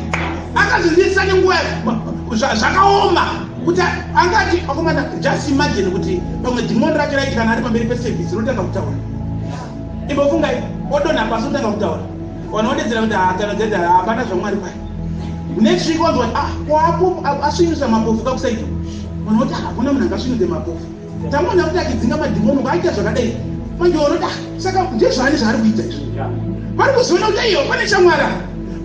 S1: Akadzinzwisisa nenguva zvakaoma kuti angati akomana. Just imagine kuti pamwe dhimoni racho raiti kana ari pamberi peservice rinotanga kutaura. Imbofungai, odonha pasi, otanga kutaura. Vanhu vodedzera kuti hatana dzedza, hapana zvaMwari pai. Next week wanzwa kuti ah, kwapo asvinudza mapofu kakusaito. Vanhu voti, "Ah, hakuna munhu angasvinudze mapofu. Tamuona kuti achidzinga madhimoni, aita zvakadai." Manje unoti, "Ah, saka ndezvani zvaari kuita izvi?" Vari kuzoona kuti iyo pane shamwari,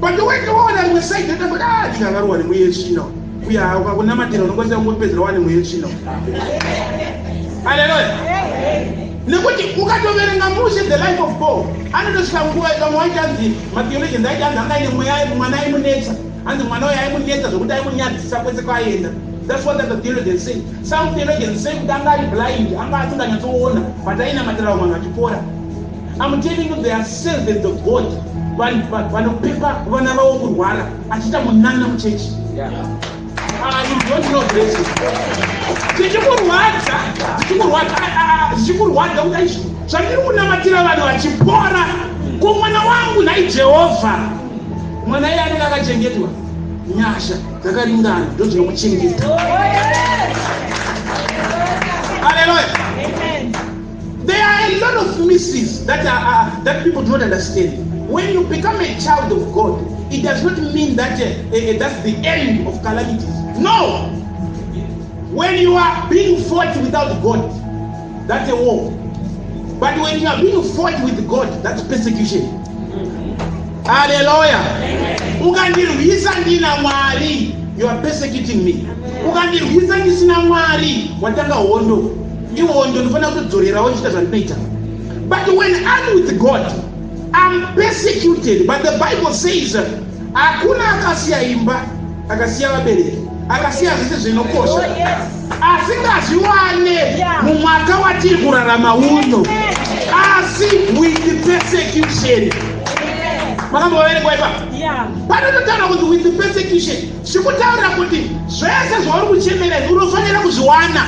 S1: but wenge waona rimwe side otanga kuti, "Ah, ndingakarohwa nemweya yetsvina." Uya ukakunamatira unokwanisa kungopedzera wane mweya yetsvina. Haleluya! Nekuti ukatoverenga mushe the life of Paul, anotosvika nguva vamwe vaiti anzi matheologians aiti anzi anga aine mweya, mwana aimunetsa. Hanzi mwana uyo aimunetsa zvokuti aimunyadzisa kwese kwaaienda. That's what the theologians say. Some theologians say kuti anga ari blind, anga asinganyatsoona, but ainamatira vamwe vanhu vachipora. I'm telling you, there are servants of God vanopepa vana vavo kurwara achiita munana muchechi. Ah, you don't know grace. Zvichikurwadza, zvichikurwadza, ah, ah, zvichikurwadza kuti aizvi zvandiri kunamatira vanhu vachipora, ko mwana wangu nhai Jehovha? Mwana iye anenge akachengetwa, nyasha dzakaringana ndo dzinokuchengeta. Haleluya. There are a lot of mysteries that people do not understand. When you become a child of God, it does not mean that that's the end of calamities. No. When you are being fought without God, that's a war. But when you are being fought with God, that's persecution. Hallelujah. Ukandirwisa ndina Mwari, you are persecuting me. Ukandirwisa ndisina Mwari, watanga hondo. Ihondo ndinofanira kutodzorerawo chiita zvandinoita. But when I'm with God, I'm persecuted. But the Bible says, hakuna akasiya imba, akasiya vabereki, akasiya zvese zvinokosha, asingazviwane mumwaka watiri kurarama uno, asi with persecution. Makamboverengwa ipapo? Panototaura kuti with persecution, zvikutaurira kuti zvese zvauri kuchemera izvi unofanira kuzviwana,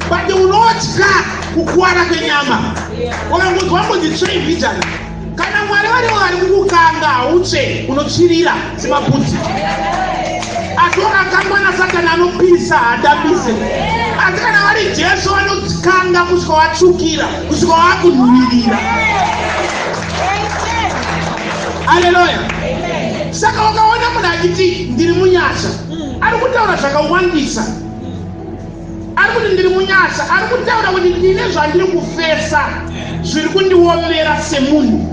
S1: but unotya kukuwara kwenyama. Ukangonzwa kunzi tsvei mbijana, kana Mwari varivo vari kukukanga, hautsve, unotsvirira semapudzi. Asi wakakangwa naSatani, anopisa, hatapise. Asi kana vari Jesu, vanokanga kusvika watsvukira, kusvika wakunhuwirira. Aleluya. Saka wakaona munhu achiti ndiri munyasha, ari kutaura zvakawandisa. Ari kuti ndiri munyasha, ari kutaura kuti ndine zvandiri kufesa zviri kundiomera semunhu,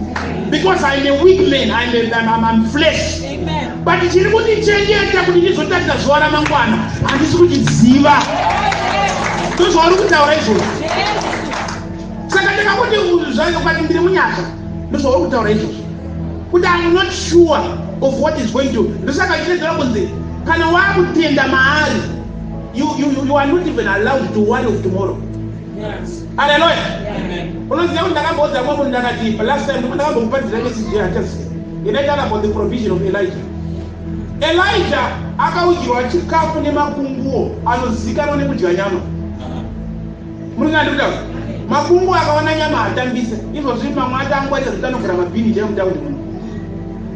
S1: because I'm a weak man, I'm flesh.
S2: Amen.
S1: But chiri kundichengeta kuti ndizotarisa zuva ramangwana handisi kuchiziva. Ndozvauri kutaura izvozvo. Saka ndikakuti ukati ndiri munyasha, ndozvauri kutaura izvozvo, kuti I'm not sure of what is going to. Ndosaka chinedzera kunzi kana waakutenda maari, you are not even allowed to worry of tomorrow. Haleluya. Unoziva kuti ndakamboudza mumwe munhu, ndakati last time ndakambokupadzira message yachaziva inoitaura about the provision of Elijah. Elijah akaudyiwa chikafu nemakunguo anozivikanwa nekudya nyama. Muri ngandikutaura makunguo akaona nyama hatambise. Izvozvi mamwe acho angwarira zvekuti anogara mabhini chaiyo mutaundi muno.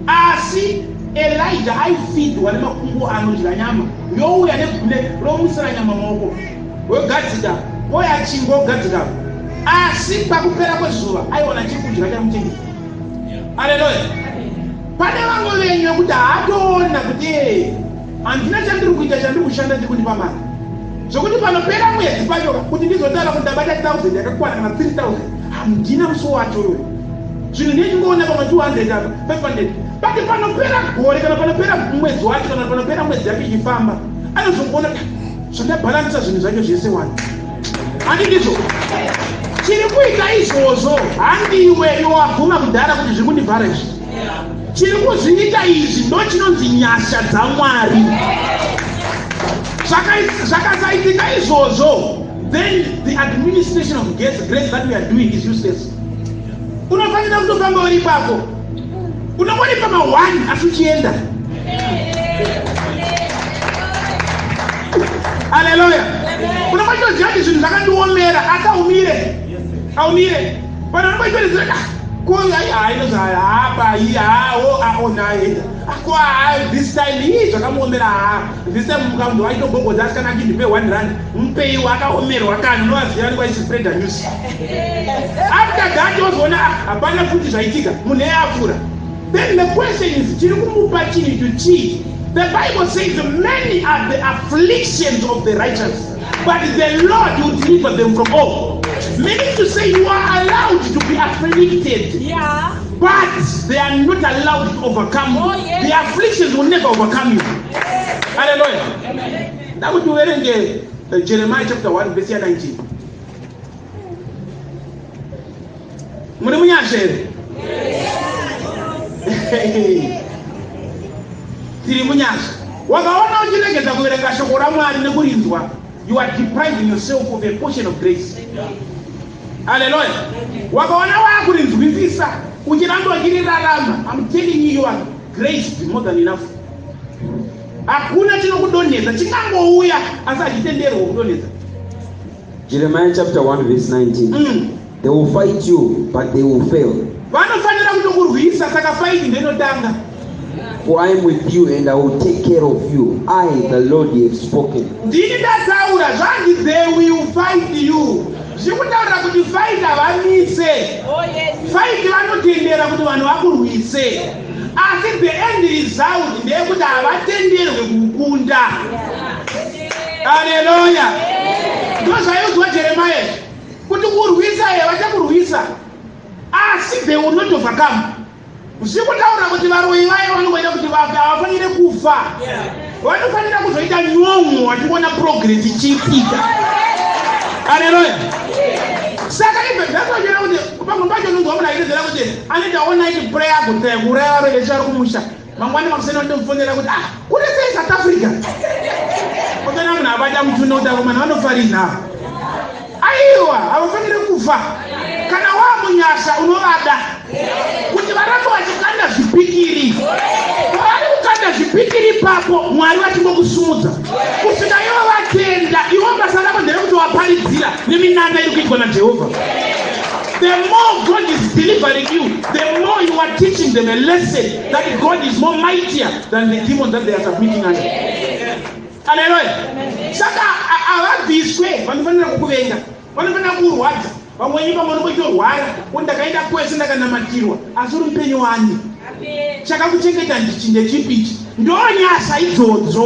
S1: Asi Elijah aifidwa nemakunguo anodya nyama, youya negune romusira nyama maoko, wogadzika, oya chingwa wogadzika. Asi pakupera kwezuva aiwana chekudya chamuchengeta. Aleluya. Pane vamwe venyu vekuti haatoona kuti handina chandiri kuita, chandiri kushanda chiri kundipa mari, zvokuti panopera mwedzi pacho kuti ndizotaura kuti ndabata 1000 yakakwana kana 3000, handina musi wacho iyoyo. Zvinhu ndechingoona pamwe 200 apa, 500, but panopera gore kana panopera mwedzi wacho kana panopera mwedzi yacho ichifamba, anozongoona zvandabhalansisa zvinhu zvacho zvese wani. Handi ndizvo chiri kuita izvozvo? Handiwe iwe wabvuma kudhara kuti zviri kundivhara izvi. Chiri kuzviita izvi ndo chinonzi nyasha dzaMwari. Zvakasaitika izvozvo, then the administration of grace that we are doing is useless. Unofanira kutofamba uri ipapo, unongori pama1 asi uchienda. Haleluya. Unongoitoziva kuti zvinhu zvakandiomera, asi aumire, aumire. Vanhu vanongoitoziva ko hapa hapo, ko this time ii zvakamuomera. Ha, this time mukanzi waitogogodza, asi kana achindipe R1, mupeiwo, akaomerwa kani. Unovaziva nekwaispreada news. After that wozoona hapana futi zvaitika, munhu eapfuura. Then the question is, chiri kumupa chinhu icho chii? The Bible says many are the afflictions of the righteous, but the Lord will deliver them from all. Meaning to say, you are allowed to be afflicted, but they are not allowed to overcome you.
S2: Oh, yes.
S1: The afflictions will never overcome you. Hallelujah. Ndakuti uverenge Jeremiah chapter 1 verse ya 19. Muri munyasha here? Tiri munyasha. Wakaona uchiregedza kuverenga shoko raMwari nekurinzwa, you are depriving yourself of a portion of grace. Haleluya. Wakaona wakurinzwisisa uchiramba uchirirarama, I'm telling you, you are graced more than enough. Hakuna chinokudonhedza, chingangouya asi hachitenderwe kudonhedza.
S3: Jeremiah chapter 1 verse 19. They will fight you, but they will fail.
S1: Vanofanira kutokurwisa, saka fight ndoinotanga.
S3: For I am with you and I will take care of you. I, the Lord, have spoken.
S1: Ndini ndataura, zvanzi they will fight you. Zviri kutaurira kuti fight havamise.
S2: Oh, yes.
S1: Fight vanotendera kuti vanhu vakurwise, asi the end result ndeyekuti havatenderwe kukunda. Aleluya. Ndozvaiudzwa Jeremiah kuti kurwisa ye vachakurwisa, asi they will not overcome. Zviri kutaura kuti varoyi vaye vanongoita kuti vafe, havafanire kufa. Vanofanira kuzoita nyon'o vachiona progress ichiitika. Aleluya. Saka ibve zvatochera kuti pamwe pacho unonzwa munhu achitedzera kuti anoita all night prayer kutaya kuuraya varoyi vese vari kumusha. Mangwani makuseni vanotomufonera kuti ah, kuri sei South Africa? Otoona munhu abata mutuno kuti akomana vanofarina. Aiwa, havafaniri kufa. Kana wamunyasha unovada kuti varambe vachikanda zvipikiri. Pavari kukanda zvipikiri ipapo, Mwari vachingokusumudza kusvika ivo vatenda. Iwo basa rako nderekuti waparidzira neminana iri kuitwa naJehovha. The more God is delivering you, the more you are teaching them a lesson that God is more mightier than the demons that they are submitting under. Haleluya. Saka havabviswe, vanofanira kukuvenga, vanofanira kukurwadza. Vamwe wenyu pamwe unongoitorwara kuti ndakaenda kwese ndakanamatirwa, asi uri mupenyu wani? Chakakuchengeta ndichi ndechipi ichi? Ndonyasha idzodzo.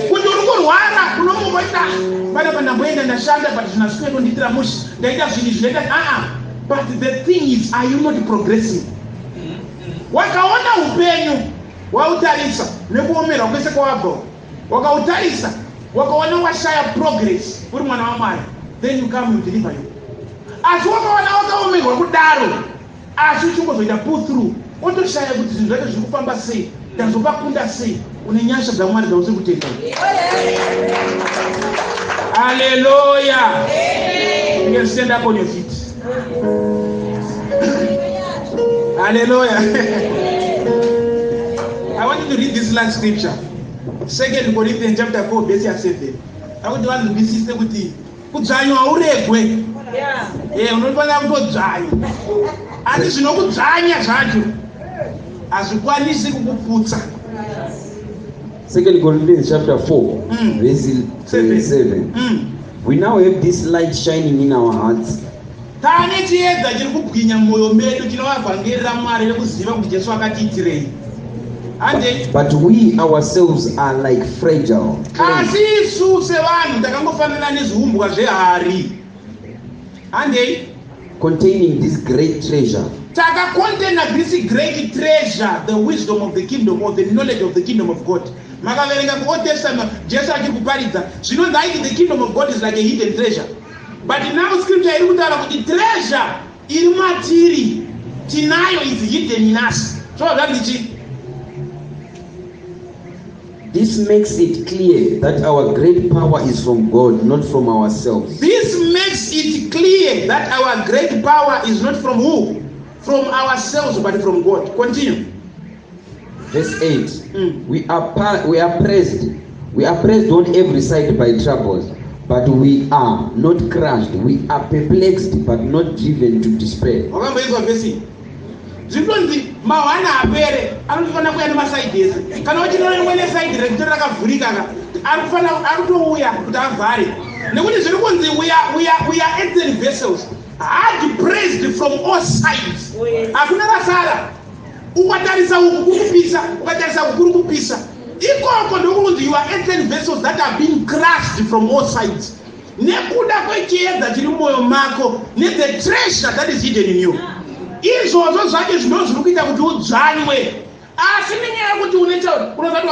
S1: Kuti uri kurwara unomuka uchiti ah, panapa ndamboenda ndashanda but zvinhu hazvisi kundiitira mushe, ndaita zvinhu izvi ndaita aa. But the thing is, are you not progressing? Wakaona upenyu wautarisa nekuomerwa kwese kwawabva, wakautarisa wakaona washaya progress uri mwana waMwari, then you come, you deliver you. Asi wakaona wakaomerwa kudaro, asi uchingozoita pull through, otoshaya kuti zvinhu zvacho zviri kufamba sei, ndazopakunda sei? Une nyasha dzaMwari dzausiri kutenda. Haleluya. You can stand up on your feet. Hallelujah. I want you to read this last scripture. Second Corinthians chapter 4 verse 7. Akuti vanzwisise kuti kudzvanywa uregwe. Unofanira kutodzvanywa. Asi zvinokudzvanya zvacho hazvikwanisi kukuputsa.
S3: Second Corinthians chapter 4 verse
S1: 7.
S3: 7. We now have this light shining in our hearts.
S1: Tane chiedza chiri kubwinya mumwoyo medu chinova vhangeri raMwari rekuziva kuti Jesu akatiitirei. Handei.
S3: But we ourselves are like fragile clay,
S1: Asi isu sevanhu takangofanana nezviumbwa zvehari. Handei.
S3: containing this great treasure,
S1: Takakontena this great treasure, the wisdom of the kingdom or the knowledge of the kingdom of God. Makaverenga kuOld Testament, Jesu achiri kuparidza zvinonzi aiti the kingdom of God is like a hidden treasure. But now scripture iri kutaura kuti treasure iri matiri tinayo is hidden in us. So zvanzi chii?
S3: This makes it clear that our great power is from God, not from ourselves.
S1: This makes it clear that our great power is not from who? From ourselves, but from God. Continue.
S3: Verse 8. We are pressed. We are pressed on every side by troubles, but we are not crushed. We are perplexed, but not driven to despair.
S1: Wakamboinzwa vhesi iyi? Zvinonzi mahwana apere anofanira kuuya nemasaidhi ese. Kana uchinoona rimwe nesaidhi rekuti rakavhurika ka, arikufanira arikutouya kuti avhare, nekuti zviri kunzi we are earthen vessels hard pressed from all sides. Hakuna rasara. Ukatarisa uku kuri kupisa, ukatarisa uku kuri kupisa, ikoko ndokunzi you are earthen vessels that are being crushed from all sides nekuda kwechiedza chiri mumwoyo mako nethe treasure that is hidden in you. Izvozvo zvacho zvino zviri kuita kuti udzvanywe, asi nenyaya yekuti unoita unozati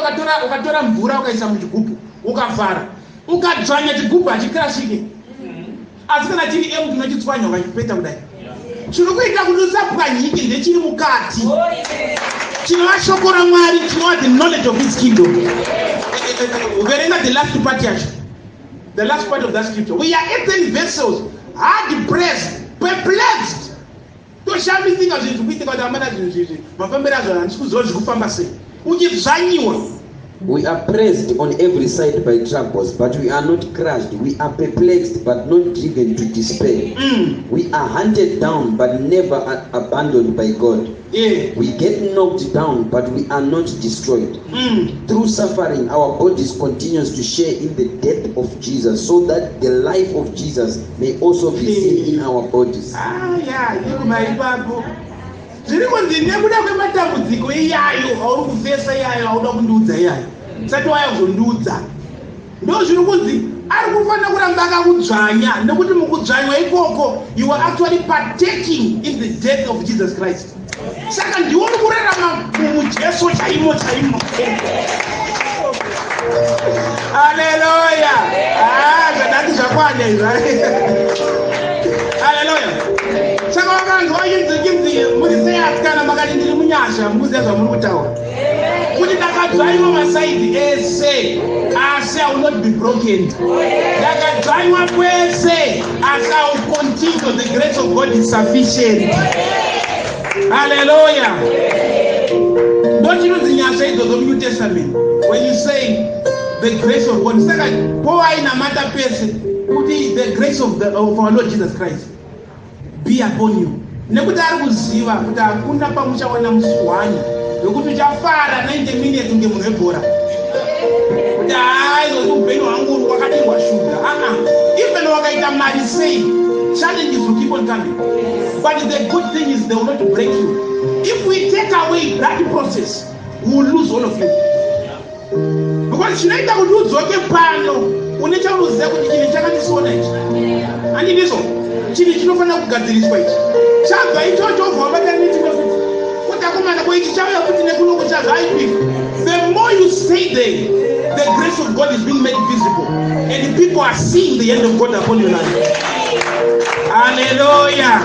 S1: ukatora mvura ukaisa muchigubhu ukavhara, ukadzvanya chigubhu hachikrashike. Asi kana chiri empty unochitswanya ukachipeta kudai. Chiri kuita kuti usapwanyike ndechiri mukati, chinova shoko raMwari, chinova the knowledge of his kingdom. Verenga the last part yacho, the last part of that scripture. We are earthen vessels, hard pressed, perplexed. Toshamisika zvinhu zvikuitika kuti amana zvinhu zvizvi mafambiro azvo handisi kuziva zviri kufamba sei, uchidzvanyiwa.
S3: We are pressed on every side by troubles, but we are not crushed. We are perplexed, but not driven to despair. We are hunted down, but never abandoned by God. We get knocked down, but we are not destroyed. Through suffering, our bodies continues to share in the death of Jesus, so that the life of Jesus may also be seen in our bodies.
S1: Aya, ikuma ipapo. Zviri kunzi nekuda kwematambudziko iyayo auri kufesa, iyayo auda kundiudza, iyayo sati waya kuzondiudza, ndo zviri kunzi ari kufanira kuramba akakudzvanya, nekuti mukudzvanywa ikoko you are actually partaking in the death of Jesus Christ. Saka ndiwo uri kurarama muJesu chaimo chaimo. Aleluya! Ah, zvadati zvakwana izvi. Aleluya! Saka wakanzwa chinzi muri sei asikana, makati ndiri munyasha, mukuziva zvamuri kutaura kuti ndakadzvanywa masides ese, asi I will not be broken. Ndakadzvanywa kwese, asi I will continue. The grace of God is sufficient. Haleluya! Ndochinonzi nyasha idzodzo muNew Testament. When you say the grace of God, saka powainamata pese kuti the grace of our Lord Jesus Christ be upon you, nekuti ari kuziva kuti hakuna pamuchawana musi wekuti uchafara 90 minutes kunge munhu webhora, kuti hai, zoti upenyu hwangu wakadirwa shuga. Aa, even wakaita mari sei, challenges will keep on coming, but the good thing is they will not break you. If we take away that process, we will lose all of you, because chinoita kuti udzoke pano une chaunoziva kuti chinhu chakandisiona ichi, handindizvo, chinhu chinofanira kugadziriswa ichi. Chabva ichocho, ubva wabatana nechimwe futi, kuti akomana ko ichi chauya futi nekunoko chazvaipika. The more you stay there, the grace of God is being made visible and people are seeing the hand of God upon your life. Hallelujah.